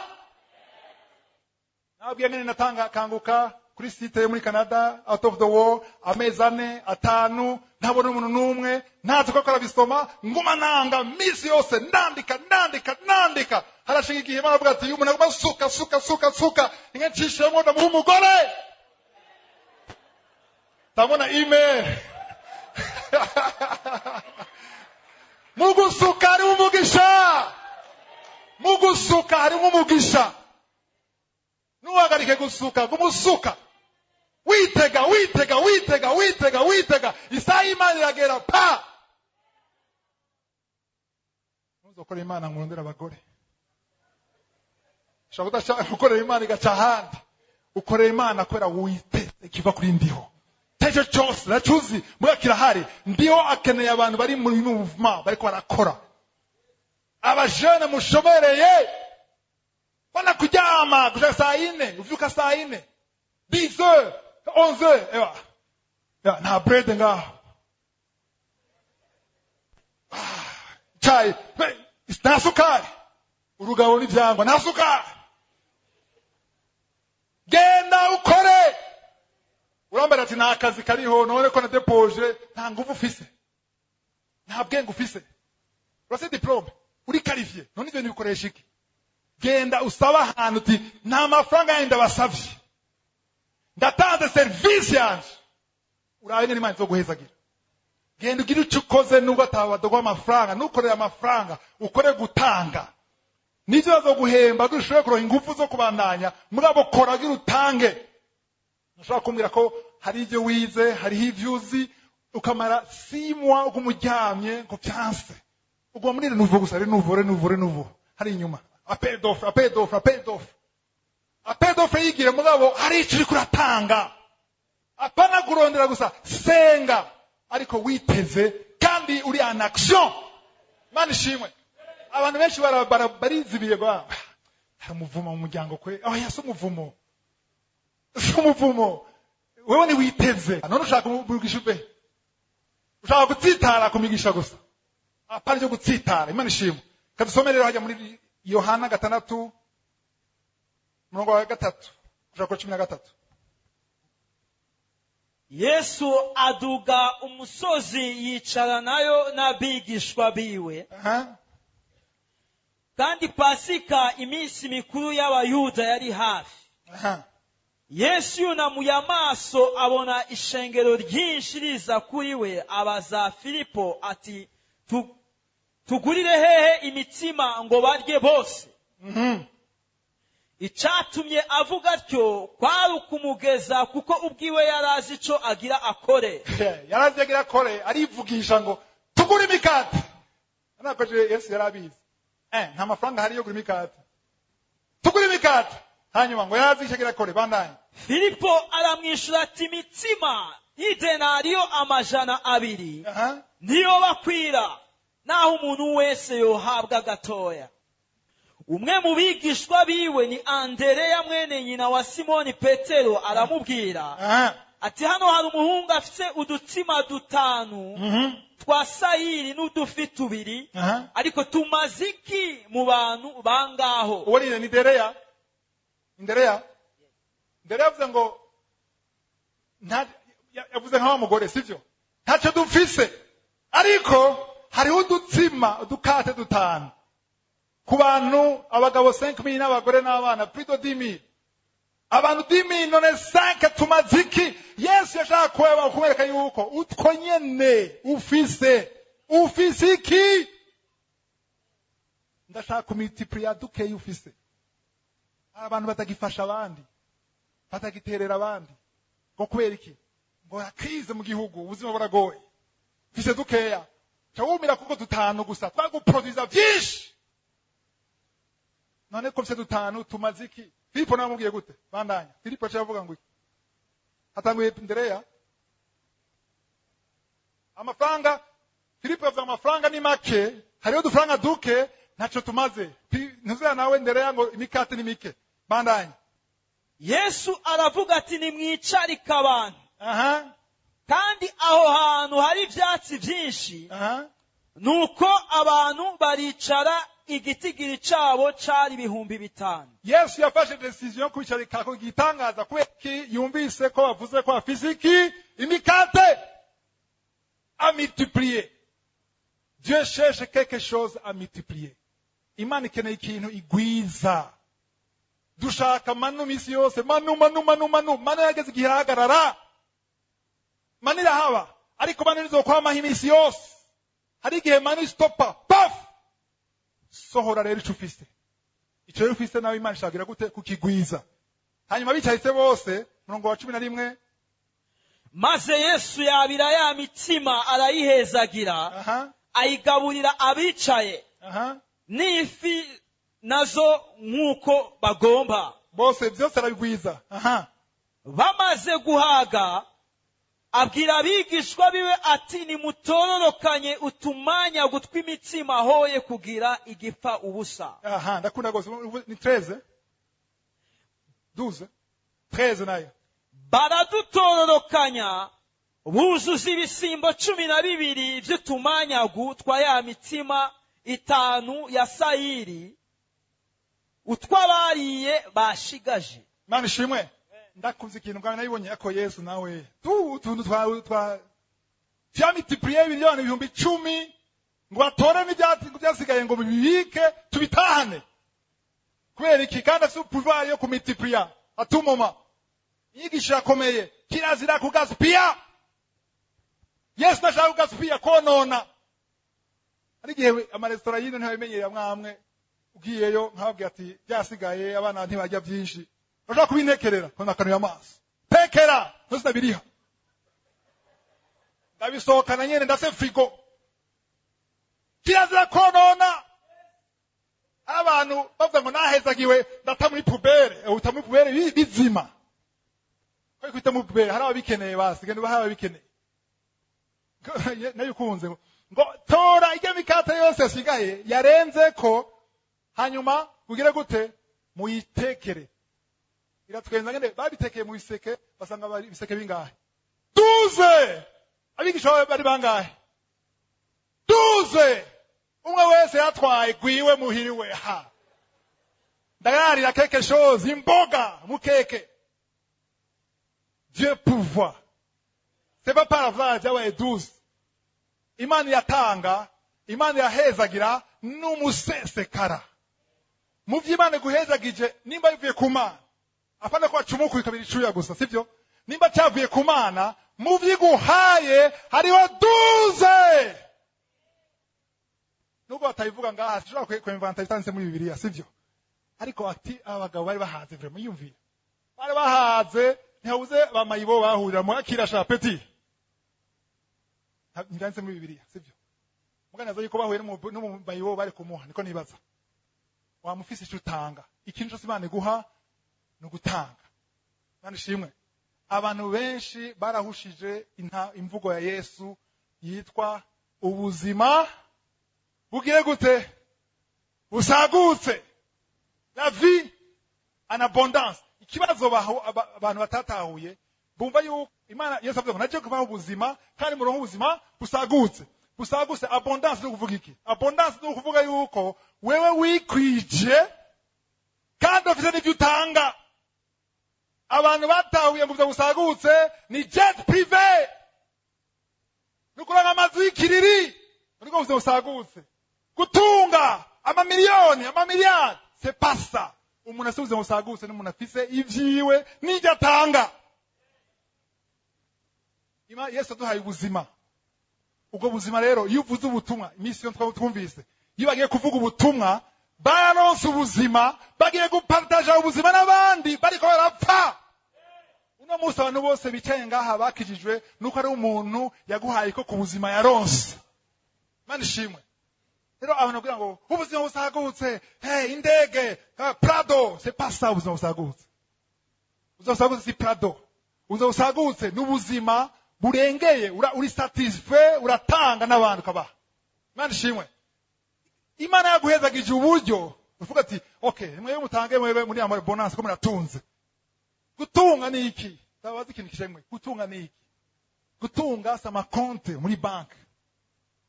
Nababwiye ngene natanga Kanguka kuri site yo muri Canada, out of the war, amezi 4, 5, ntabona umuntu n'umwe, ntazi ko arabisoma. Nguma nanga misi yose, ndandika, ndandika, ndandika. Harashinga igihe Imana avuga ati: "Umuntu aguma suka, suka, suka, suka, inka ncishemo ndamuha umugore." Ndabona email. Mu gusuka harimo umugisha, mu gusuka harimo umugisha. Ntuhagarike gusuka, gumusuka, witega, witega, witega, witega, witega. Isaha y'Imana iragera pa. Ntuzokore Imana ngo urondere abagore. Ushobora kudashaka gukorera Imana igaca ahandi. Ukorera Imana kubera witeze ikiva kuri Ndiho. Icyo cyose nacuzi mbwa kirahari. Ndiho akeneye abantu bari muri mouvement, bariko barakora. Abajene mushomereye, bana kuryama gushaka saa 4, uvyuka saa 4, 10 heures, 11 heures, ewa ya nta bread ngaho. Chai nta sukari, urugabo n'ivyangwa nta sukari. Genda ukore. Urambara ati: "Nta kazi kariho." None ko na déposé, nta nguvu ufise, nta bwenge ufise, urase diplôme, uri qualifié, none ivyo ntibikoresha iki? Genda usaba ahantu uti: "Nta mafaranga yandi ndabasavye, ndatanze serivisi yanje." Urabe ngene Imana izoguhezagira. Genda ugire icyo ukoze, nubwo atabadogoha amafaranga. Ntukorere amafaranga, ukore gutanga. Nivyo bazoguhemba kugira ushobore kuronka ingufu zo kubandanya. Mugabo kora kugira utange. Ntushobora kumbwira ko hari ibyo wize, hariho ibyo uzi, ukamara 6 mois uguma uryamye ngo vyanse, uguma muri renouveau gusa, renouveau, renouveau, renouveau. Hari inyuma appel d'offre, appel d'offre, appel d'offre, appel d'offre. Yigire, mugabo hari ico uriko uratanga, apana kurondera gusa. Senga ariko witeze kandi uri en action. Imana ishimwe. Abantu benshi barizibiye ngo: "Hari umuvumo mu muryango." Kwe oya, si umuvumo, si umuvumo. Wewe ntiwiteze. None ushaka umugisha uve? Ushaka gutsitara ku migisha gusa? Apana icyo gutsitara. Imana ishimwe. Kadusome rero hajya muri Yohana 6, umurongo wa 3 gushaka kuri 13. Yesu aduga umusozi, yicara nayo n'abigishwa biwe. Kandi Pasika, iminsi mikuru y'Abayuda, yari hafi. Yesu yunamuye amaso abona ishengero ryinshi riza kuri we, abaza Filipo ati: "Tugurire hehe imitsima ngo barye bose?" Icatumye avuga atyo kwari ukumugeza, kuko ubwiwe yari azi ico agira akore. Yarazi agira akore, arivugisha ngo tugure imikate. Nakoje Yesu yari abizi. Nta mafaranga hari yo kugura imikate. Tugure imikate. Hanyuma ngo yarazi icyo agira akore, bandanye. Filipo aramwishura ati: "Imitsima y'idenariyo 200 niyo bakwira, naho umuntu wese yohabwa gatoya." Umwe mu bigishwa biwe ni Andereya, mwene nyina wa Simoni Petero, aramubwira ati: "Hano hari umuhungu afite udutsima dutanu twa sayiri n'udufi tubiri, ariko tumaze iki mu bantu bangaho?" Uwo ni Ndereya. Ndereya. Ndereya yavuze ngo yavuze nka wa mugore, sivyo? Ntacyo dufise, ariko hariho udutsima udukate dutanu ku bantu abagabo 5000 n'abagore n'abana plus de 10000, abantu 10000, none 5 tumaze iki? Yesu yashaka kuba kumwereka yuko utwo nyene ufise, ufise iki? Ndashaka kumultiplier dukeyi ufise. Abantu batagifasha abandi, batagiterera abandi, ngo kubera iki? Ngo crise mu gihugu, ubuzima buragoye, mfise dukeya. Ca wumira kuko dutanu gusa twaguproduza vyinshi. None ko mfise dutanu, tumaze iki? Filipo nawe amubwiye gute? Bandanya. Filipo aciye avuga ngo iki? Hatanguye Ndereya. Amafaranga, Filipo yavuze amafaranga ni make, hariho udufaranga duke, ntaco tumaze. Ntuzera nawe Ndereya ngo imikate ni mike. Bandanya. Yesu aravuga ati: "Nimwicarike abantu." Kandi aho hantu hari ibyatsi byinshi. Nuko abantu baricara, igitigiri cabo cari 5000. Yesu yafashe décision yo kwicarika ku gitangaza. Kubera iki? Yumvise ko bavuze ko bafise iki? Imikate à multiplier. Dieu cherche quelque chose à multiplier. Imana ikeneye ikintu igwiza. Dushaka manu misi yose, manu, manu, manu, manu. Manu yageze igihe irahagarara. Manu irahaba, ariko manu ntizokwamaho iminsi yose. Hari igihe manu istopa, paf. Sohora rero ico ufise. Ico rero ufise nawe Imana ishagira gute? Kukigwiza. Hanyuma bicaritse bose, murongo wa 11. Maze Yesu yabira ya mitsima, arayihezagira, ayigaburira abicaye, n'ifi nazo nk'uko bagomba. Bose byose arabigwiza. Bamaze guhaga, abwira abigishwa biwe ati: "Nimutororokanye utumanyagu tw'imitsima, hoye kugira igipfa ubusa." Aha, ndakunda rwose. Ubu ni 13, 12, 13 nayo. Baradutororokanya, buzuza ibisimbo 12 vy'utumanyagu twa ya mitsima itanu ya sayiri, utw'abariye bashigaje. Imana ishimwe. Ndakunze ikintu bwawe nabibonye ako Yesu nawe tu utuntu twa vyamultiplier miliyoni 10,000, ngo batore n'ibyatsi byasigaye ngo bibike tubitahane. Kubera iki? Kandi afite pouvoir yo kumultiplier atumoma. Inyigisho irakomeye: kirazira kugaspiller. Yesu ntashaka kugaspiller, konona. Hari igihe amaresitora y'ino ntibabimenyereye mwamwe, ugiyeyo nkababwira ati byasigaye, abana ntibajya byinshi, bashobora kubintekerera ko nakanuye amaso. Tekera ntuzinabiriha, ndabisohokana nyene, ndase frigo. Kirazira konona. Abantu bavuga ngo nahezagiwe, ndata muri poubelle. Uta muri poubelle bizima ko kwita muri poubelle. Hari ababikeneye, basi genda hari ababikeneye. Nayo ukunze ngo tora ijya mikate yose yasigaye yarenze ko, hanyuma ugire gute? Muyitekere. Iratwenza ngene babitekeye mu biseke, basanga bari ibiseke bingahe? 12. Abigisha bawe bari bangahe? 12. Umwe wese yatwaye gwiwe muhiriwe. Ha, ndagarira quelque chose, imboga mukeke. Dieu pourvoit, c'est pas par hasard byabaye 12. Imana iratanga, Imana irahezagira n'umusesekara. Mu vy'Imana iguhezagije, nimba bivuye ku Mana. Apana ko wacumukuye ikabira icuya gusa, sivyo? Nimba cyavuye ku Mana, mu vyiguhaye hariho 12. Nubwo batabivuga ngaha, sinshobora kwemvanta bitanditse muri Bibiliya, sivyo? Ariko ati abagabo bari bahaze, vraiment yumviye. Bari bahaze, ntihabuze bamayibo bahurira mu akira sha petit. Ntibyanditse muri Bibiliya, sivyo? Muganaza yuko bahuye n'umumayibo bari kumuha, niko nibaza. Wamufise ico utanga. Ikintu cyose Imana iguha ni ugutanga. Imana ishimwe. Abantu benshi barahushije imvugo ya Yesu yitwa ubuzima bugire gute? Busagutse. La vie en abondance. Ikibazo abantu batatahuye, bumva yuko Imana Yesu avuga ngo naje kubaha ubuzima kandi muronke ubuzima busagutse. Busagutse, abondance ni ukuvuga iki? Abondance ni ukuvuga yuko wewe wikwije kandi ufite n'ibyo utanga. Abantu batahuye ngo ubuzima busagutse ni jet privé, ni ukuronka amazu y'ikiriri, niko ubuzima busagutse, gutunga amamiliyoni, amamiliyari. C'est pas ça. Umuntu afise ubuzima busagutse n'umuntu afise ivyiwe n'ibyo atanga. Yesu aduhaye ubuzima. Ubwo buzima rero, iyo uvuze ubutumwa, iminsi yo twumvise, iyo bagiye kuvuga ubutumwa, baronse ubuzima, bagiye gupartaja ubuzima n'abandi bariko barapfa. Uno munsi abantu bose bicaye ngaha bakijijwe nuko ari umuntu yaguhaye ko ku buzima yaronse. Imana ishimwe. Rero abantu bagira ngo ubuzima busagutse, hey, indege, Prado, c'est pas ça ubuzima busagutse. Ubuzima busagutse si Prado. Ubuzima busagutse n'ubuzima burengeye, uri satisfait, uratanga n'abantu ukabaha. Imana ishimwe. Imana yaguhezagije uburyo, uvuga ati okay, mwewe mutange, mwewe muri amare bonus ko muratunze. Gutunga ni iki? Ndabaza ikintu kishemwe. Gutunga ni iki? Gutunga si amakonte muri banki.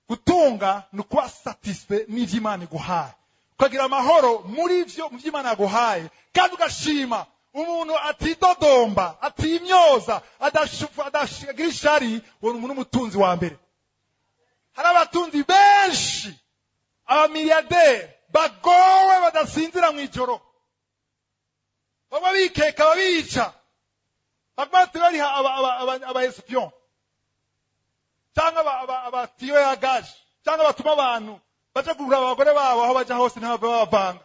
Gutunga ni ukuba satisfait n'ivyo Imana iguhaye, ukagira amahoro muri vyo, mu vyo Imana yaguhaye, kandi ugashima. Umuntu atidodomba, atimyoza, adagira ishari, uwo ni umuntu w'umutunzi wa mbere. Hari abatunzi benshi, abamiliyaderi bagowe, badasinzira mw'ijoro, bamwe bikeka babica, bamwe bariha aba espion cyangwa abatiyo ya gaje, cyangwa batuma abantu baja kugura abagore babo aho baja hose ntibave babavanga.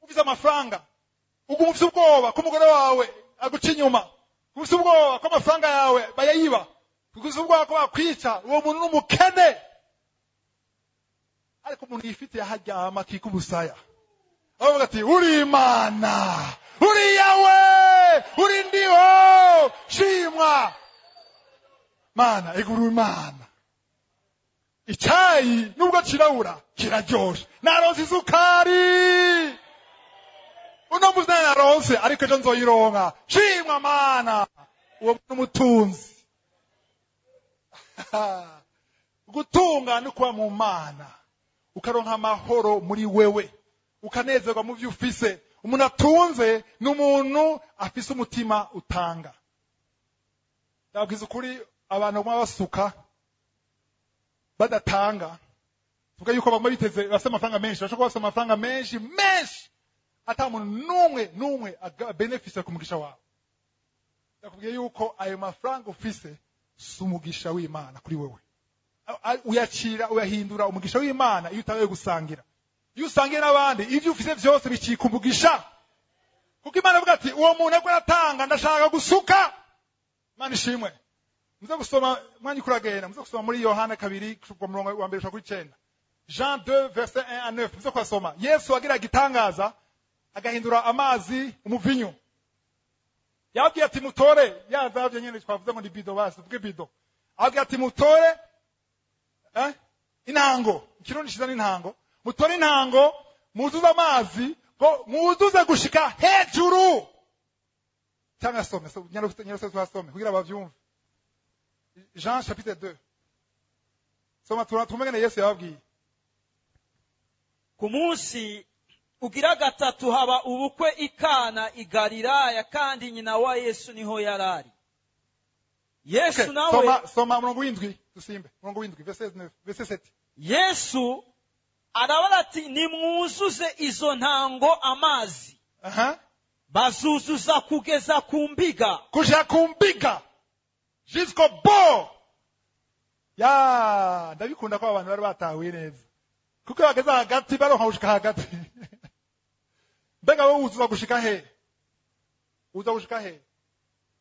Ufise amafaranga uguma ufise ubwoba ko umugore wawe aguca inyuma, ufise ubwoba ko amafaranga yawe bayayiba, ufise ubwoba ko bakwica, uwo muntu ni umukene. Ariko umuntu yifitiye aho aryama akika ubusaya, avuga ati uri Imana, uri Yawe, uri ndiho, shimwa Mana, iguru Imana. Icyayi nubwo kirabura kiraryoshe, naronse isukari uno munsi naronse, ariko ejo nzoyironka, shimwa Mana. Uwo n'umutunzi. Gutunga no kuba mu Mana, ukaronka amahoro muri wewe, ukanezerwa mu byo ufise. Umuntu atunze ni umuntu afise umutima utanga. Ndababwiza ukuri, abantu baguma basuka badatanga, tuvuga yuko baguma biteze bafise amafaranga menshi, bashobora kuba bafise amafaranga menshi menshi, ata muntu n'umwe n'umwe benefise ku mugisha wawe. Ndakubwiye yuko ayo mafaranga ufise si umugisha w'Imana kuri wewe. Uyakira, uyahindura umugisha w'Imana iyo utabaye gusangira. Iyo usangiye n'abandi, ibyo ufise byose bicika umugisha, kuko Imana ivuga ati uwo muntu ariko aratanga, ndashaka gusuka. Imana ishimwe. Muze gusoma, mwanya kuragenda, muze gusoma muri Yohana 2 kuva murongo wa 1 gushika kuri 9, Jean 2 verset 1 à 9. Muze kwasoma. Yesu agira igitangaza, agahindura amazi umuvinyu. Yabwiye ati mutore ya zavyo nyene twavuze ngo ni bido, basi tuvuge bido. Abwiye ati mutore intango, ikirundi ciza n'intango, mutore intango muzuze amazi, ngo muzuze gushika hejuru. Cyangwa some nyaruse twasome kugira bavyumve. Jean chapitre 2, soma tumengene Yesu yababwiye. Ku munsi ugira gatatu haba ubukwe i Kana i Galilaya, kandi nyina wa Yesu niho yarari. Yesu nawe Soma murongo w'indwi, dusimbe murongo w'indwi, verset 9, verset 7. Yesu arabara ati nimwuzuze izo ntango amazi. Bazuzuza kugeza ku mbiga. Kuja ku mbiga, jusqu'au bord. Ya, ndabikunda ko abantu bari batahuye neza, kuko iyo bageze hagati baronka gushika hagati. Mbega wowe wuzuza gushika he? Uza gushika he?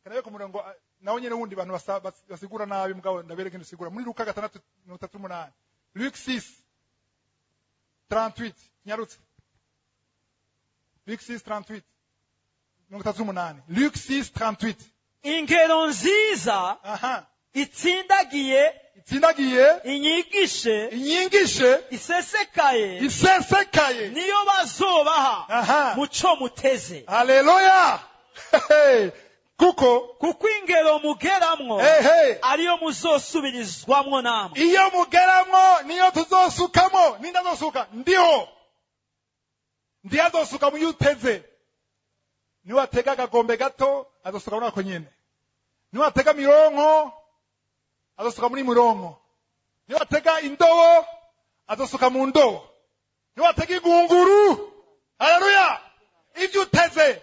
Kanabe ku murongo nawo nyene wundi bantu basigura nabi, mugabo ndabereke ntisigura muri Luka 6:38, Luc 6:38. Nyarutse, Luc 6:38, 38, Luc 6:38. Ingero nziza itsindagiye, itsindagiye, inyigishe, inyigishe, isesekaye, isesekaye, niyo bazobaha muco muteze. Haleluya! Hey, kuko ingero mugeramwo hey, hey, ariyo muzosubirizwamwo namwe. Iyo mugeramwo niyo tuzosukamo. Ninde azosuka? Ndiho, ndiyo azosuka mu uteze. Niwatega akagombe gato, azosuka muri ako nyene. Niwatega mironko, azosuka muri mironko. Niwatega indobo, azosuka mu ndobo. Niwatega igunguru. Haleluya! Ibyo uteze,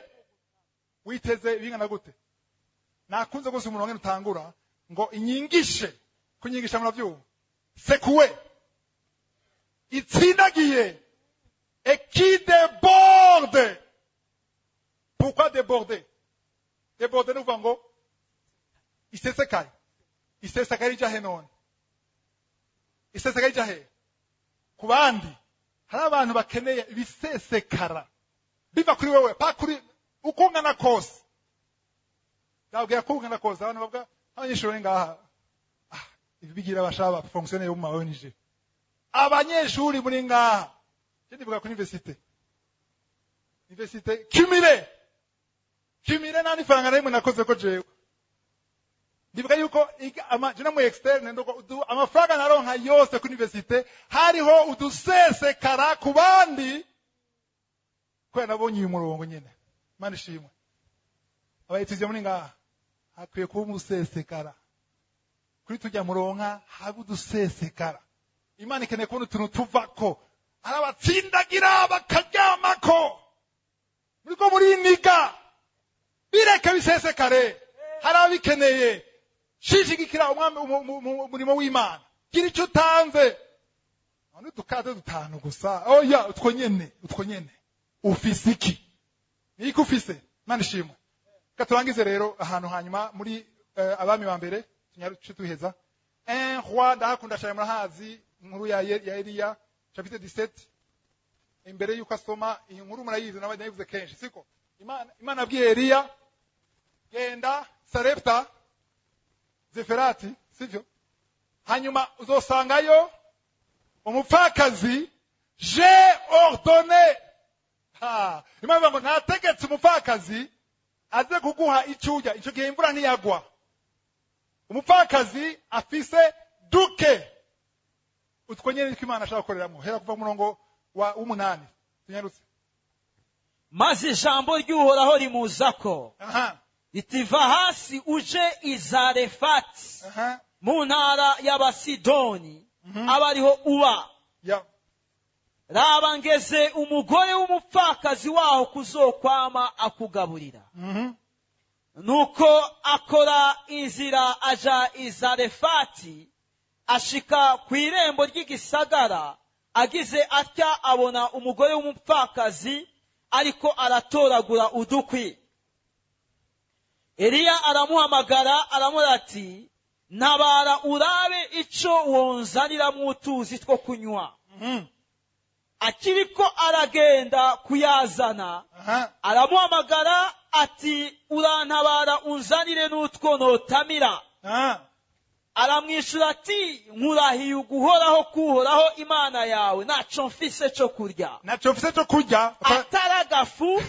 witeze bingana gute? Nakunze gose umurongo ngene utangura ngo inyigishe. Kunyigisha muravyumva, secoué, itsindagiye, et qui déborde. Pourquoi déborder? Déborder ni ukuvuga ngo isesekaye. Isesekaye ija he none? Isesekaye ija he? Ku bandi. Hari abantu bakeneye ibisesekara biva kuri wewe, pa kuri uko ungana kose. Ndababwira ko ungana kose, abantu bavuga abanyeshuri bari ngaha, ibi bigira bashaba fonctionnaire bo mu ma ONG. Abanyeshuri muri ngaha, je ndivuga kuri université cumulé, cumulé, nta n'ifaranga na rimwe nakoze ko jewe. Ndibuka yuko je no mu externe ndoko amafaranga naronka yose kuri université hariho udusesekara ku bandi, kubera nabonye uyu murongo nyene. Imana ishimwe. Aba étudiants muri ngaha, hakwiye kuba umusesekara kuri tujya muronka, habe udusesekara. Imana ikeneye kubona utuntu tuvako, arabatsindagira bakaryamako. Muriko muriniga, bireke bisesekare, hari abikeneye. Shishigikira umwami, umurimo w'Imana. Gira icyo utanze, none udukate dutanu gusa, oya, utwo nyene, utwo nyene. Ufise iki? Niki ufise? Imana ishimwe. Reka turangize rero ahantu hanyuma muri Abami ba Mbere, tunyaruce tuheza. Un Roi, ndahakunda cyane, murahazi inkuru ya Eliya, chapitre 17. Imbere yuko asoma iyi nkuru, murayizi, nawe nayivuze kenshi, siko? Imana abwiye Eliya: "Genda Sarepta Zeferati," sivyo? "Hanyuma uzosangayo umupfakazi." J'ai ordonné. Ha, Imana ivuga ngo ntategetse umupfakazi aze kuguha icyo urya. Icyo gihe imvura ntiyagwa. Umupfakazi afise duke, utwo nyene niko Imana ashaka gukoreramo. Hera kuva mu murongo wa w'umunani, tunyarutse. Maze ijambo ry'Uhoraho rimuzako riti: "Va hasi uje i Zarefati mu ntara y'Abasidoni, abe ariho uba. Raba, ngeze umugore w'umupfakazi waho kuzokwama akugaburira." Nuko akora inzira aja i Zarefati. Ashika ku irembo ry'igisagara, agize atya abona umugore w'umupfakazi ariko aratoragura udukwi. Eliya aramuhamagara, aramubwira ati: "Ntabara urabe ico wonzaniramwo utuzi two kunywa." Akiriko aragenda kuyazana, aramuhamagara ati: "Urantabara unzanire n'utwo notamira." Aramwishyura ati: "Nkurahiye uguhoraho k'Uhoraho Imana yawe, ntaco mfise co kurya Ntaco mfise cyo kurya atari agafu."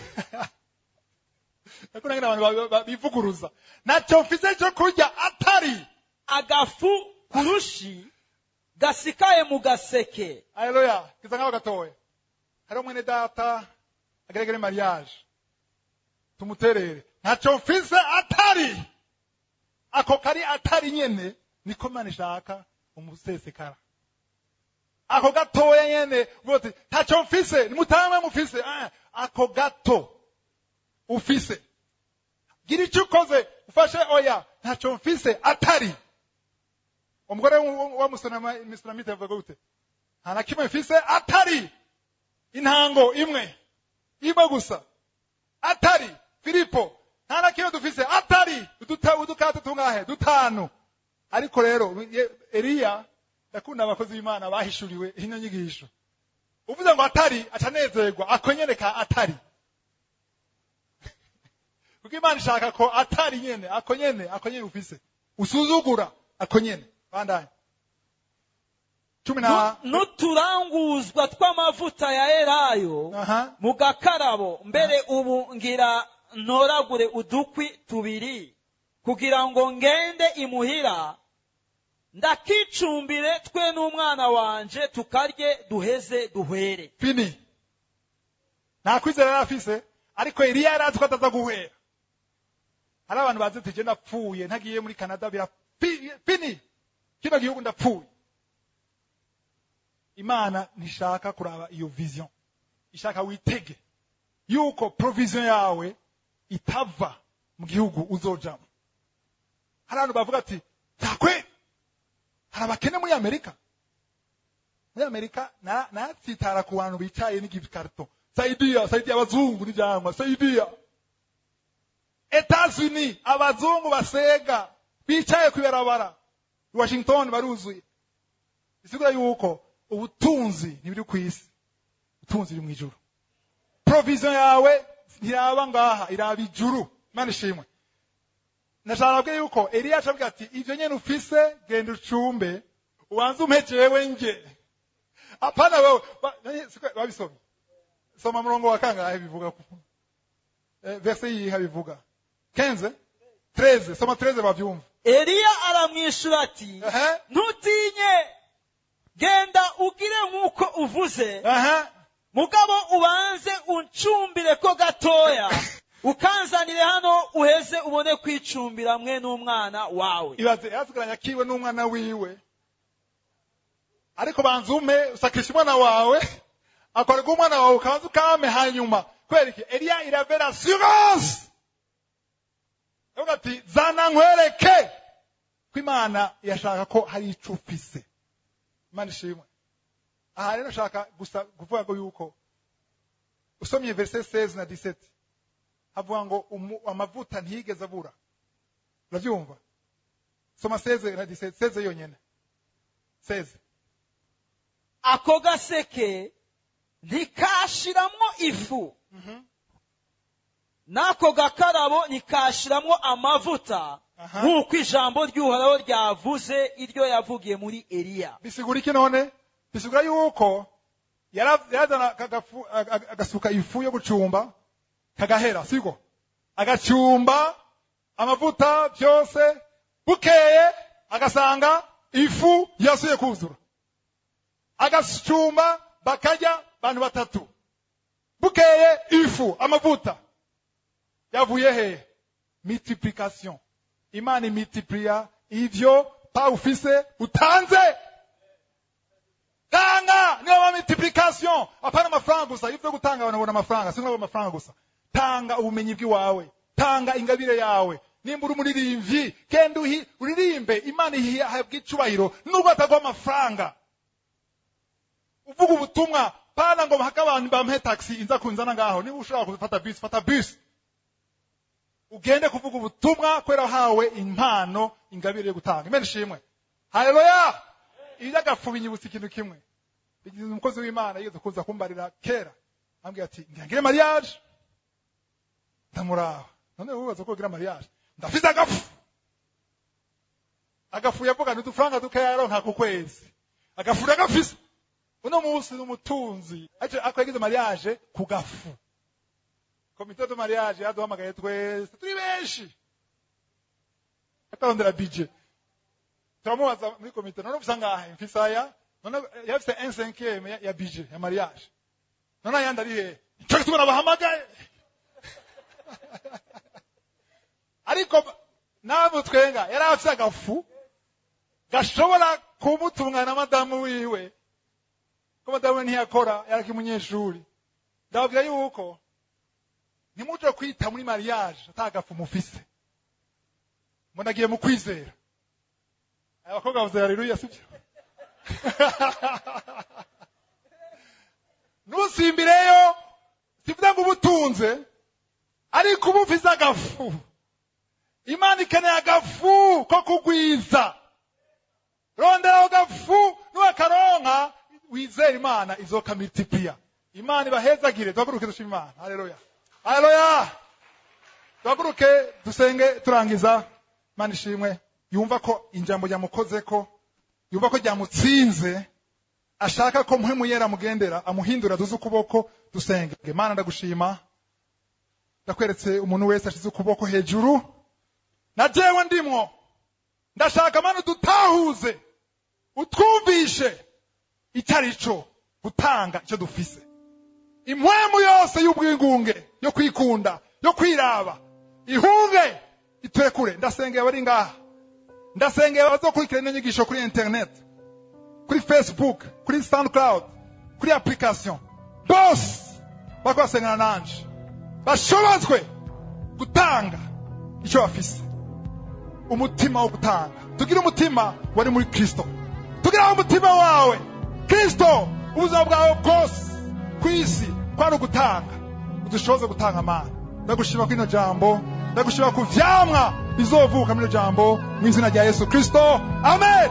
Ariko nange abantu bivuguruza. Ntacyo mfise cyo kurya atari agafu kurushi gasikaye mu gaseke. Haleluya! Kiza nkaho gatoya, hariho mwene data ageregere mariage, tumuterere. Ntacyo mfise atari ako kari atari nyene, niko Imana ishaka umusesekara. Ako gatoya nyene, uvuga uti: "Ntacyo mfise, nimutange mufise." Ako gato. ufise. Gira icyo ukoze ufashe. Oya, ntacyo mfise atari. Umugore wa Musunamite avuga gute? Nta na kimwe mfise atari intango imwe, imwe gusa. Atari Filipo, nta na kimwe dufise atari udukate tungahe? Dutanu. Ariko rero Eliya, ndakunda abakozi b'Imana bahishuriwe ino nyigisho. Uvuze ngo atari, acanezerwa akonyereka atari, kuko Imana ishaka ko atari nyene, ako nyene, ako nyene ufise usuzugura, ako nyene. Bandanye cumi na N'uturanguzwa tw'amavuta ya elayo mu gakarabo. Mbere ubu ngira ntoragure udukwi tubiri kugira ngo ngende imuhira ndakicumbire, twe n'umwana wanje tukarye, duheze duhwere. Fini. Nta kwizera yari afise, ariko Eliya yari azi ko ataza guhwera. Hari abantu bazi ati: "Je ndapfuye ntagiye muri Canada, bira fini, kino gihugu ndapfuye." Imana ntishaka kuraba iyo vision, ishaka witege yuko provision yawe itava mu gihugu uzojamo. Hari abantu bavuga ati: "Takwe hari abakene muri Amerika." Muri Amerika natsitara ku bantu bicaye n'igikarito. Saidia, saidia abazungu n'ivyangwa, saidia. Etats-Unis, abazungu basega bicaye kw'ibarabara i Washington baruzuye. Bisigura yuko ubutunzi ntiburi ku isi, ubutunzi buri mu ijuru. Provision yawe ntiraba ngaha, iraba ijuru. Imana ishimwe. Nashaka kubwira yuko Eliya acabwira ati: "Ivyo nyene ufise, genda ucumbe, ubanze umpe jewe nje, apana wewe." Babisomye, soma murongo wa kangahe bivuga ku verse yiha bivuga 15, 13. Soma 13 bavyumva. Eliya aramwishura ati: "Ntutinye, genda ugire nk'uko uvuze, mugabo ubanze uncumbire ko gatoya, ukanzanire hano, uheze ubone kwicumbira mwe n'umwana wawe." Ibaze, yarasigaranye akiwe n'umwana wiwe, ariko banza umpe, usakisha umwana wawe, akorega umwana wawe, ukabanza ukame hanyuma. Kubera iki? Eliya, il avait l'assurance. Avuga ati: "Zana nkwereke ko Imana yashaka ko hari ico ufise." Imana ishimwe. Aha rero nshaka gusa kuvuga ngo yuko usomye verset 16 na 17, havuga ngo amavuta ntiyigeze abura. Uravyumva? Soma 16 na 17, 16 yonyene, 16. Ako gaseke ntikashiramwo ifu, n'ako gakarabo ntikashiramwo amavuta, nk'uko ijambo ry'Uhoraho ryavuze, iryo yavugiye muri Eliya. Bisigura iki none? Bisigura yuko yarazana kagafu, agasuka ifu yo gucumba kagahera, siko? Agacumba amavuta byose, bukeye agasanga ifu yasuye kuzura. Agacumba bakarya abantu batatu, bukeye ifu, amavuta yavuye hehe? Multiplication. Imana imultiplia ivyo pa ufise utanze. Tanga, niyo ma multiplication. Apana amafaranga gusa. Ivyo gutanga, abantu babona amafaranga, sinabona amafaranga gusa. Tanga ubumenyi bw'iwawe, tanga ingabire yawe. Nimba uri umuririmbyi, genda uririmbe, Imana ihabwa icubahiro nubwo ataguha amafaranga. Uvuga ubutumwa, pana ngo mpaka abantu bampe taxi inza kunzana ngaho. Niba ushobora gufata bus, fata bus, ugende kuvuga ubutumwa, kubera wahawe impano, ingabire yo gutanga. Imana ishimwe, haleluya. Iby'agafu binyibutsa ikintu kimwe. Bigize umukozi w'Imana yigeze kuza kumbarira kera, ambwira ati: "Ngire mariage." Ndamuraba: "None wubaza ko ugira mariage?" "Ndafise agafu." Agafu yavuga ni udufaranga dukeya yaronka ku kwezi. Agafu ndagafise. Uno munsi ni umutunzi, ariko yagize mariage ku gafu. Comité de mariage yaduhamagaye twese turi benshi, atarondera budget. Turamubaza muri komite: "None ufise angahe?" "Mfise aya." None yafise un cinquième ya budget ya mariage. "None ayandi ari hehe?" "Nico gituma nabahamagaye." Ariko namwe twenga, yari afise agafu gashobora kumutunga na madamu wiwe, ko madamu we ntiyakora, yaraki umunyeshuri. Ndababwira yuko Ntimuje kwita muri mariage atagafu mufise. Munagiye mu kwizera. Abakobwa bavuze haleluya, sibyo? Nusimbireyo, sivuze ngo ubutunze, ariko uba ufise agafu. Imana ikeneye agafu ko kugwiza. Rondera ako gafu, nuwakaronka wizere Imana izokamultiplier. Imana ibahezagire. Duhaguruke dushime Imana. Haleluya, haleluya. Duhaguruke dusenge turangiza. Imana ishimwe. Yumva ko ijambo ryamukozeko, yumva ko ryamutsinze, ashaka ko Mpwemu Yera amugendera, amuhindura. Duze ukuboko dusenge. Imana, ndagushima, ndakweretse umuntu wese ashize ukuboko hejuru, na jewe ndimwo. Ndashaka, Mana, udutahuze, utwumvishe icyo ari cyo gutanga icyo dufise. Impwemu yose y'ubwigunge, yo kwikunda, yo kwiraba, ihunge iturekure. Ndasengeye abari ngaha, ndasengeye abazokurikira ino nyigisho kuri internet, kuri Facebook, kuri SoundCloud, kuri application, bose bariko basengana nanje bashobozwe gutanga icyo bafise. Umutima wo gutanga, tugire umutima wari muri Kristo, tugire umutima wawe Kristo. Ubuzima bwawe bwose ku isi kwari ugutanga. Udushoboze gutanga. Mana, ndagushima kuri ino jambo, ndagushima ku vyamwa bizovuka muri ino jambo, mu izina rya Yesu Kristo, amen.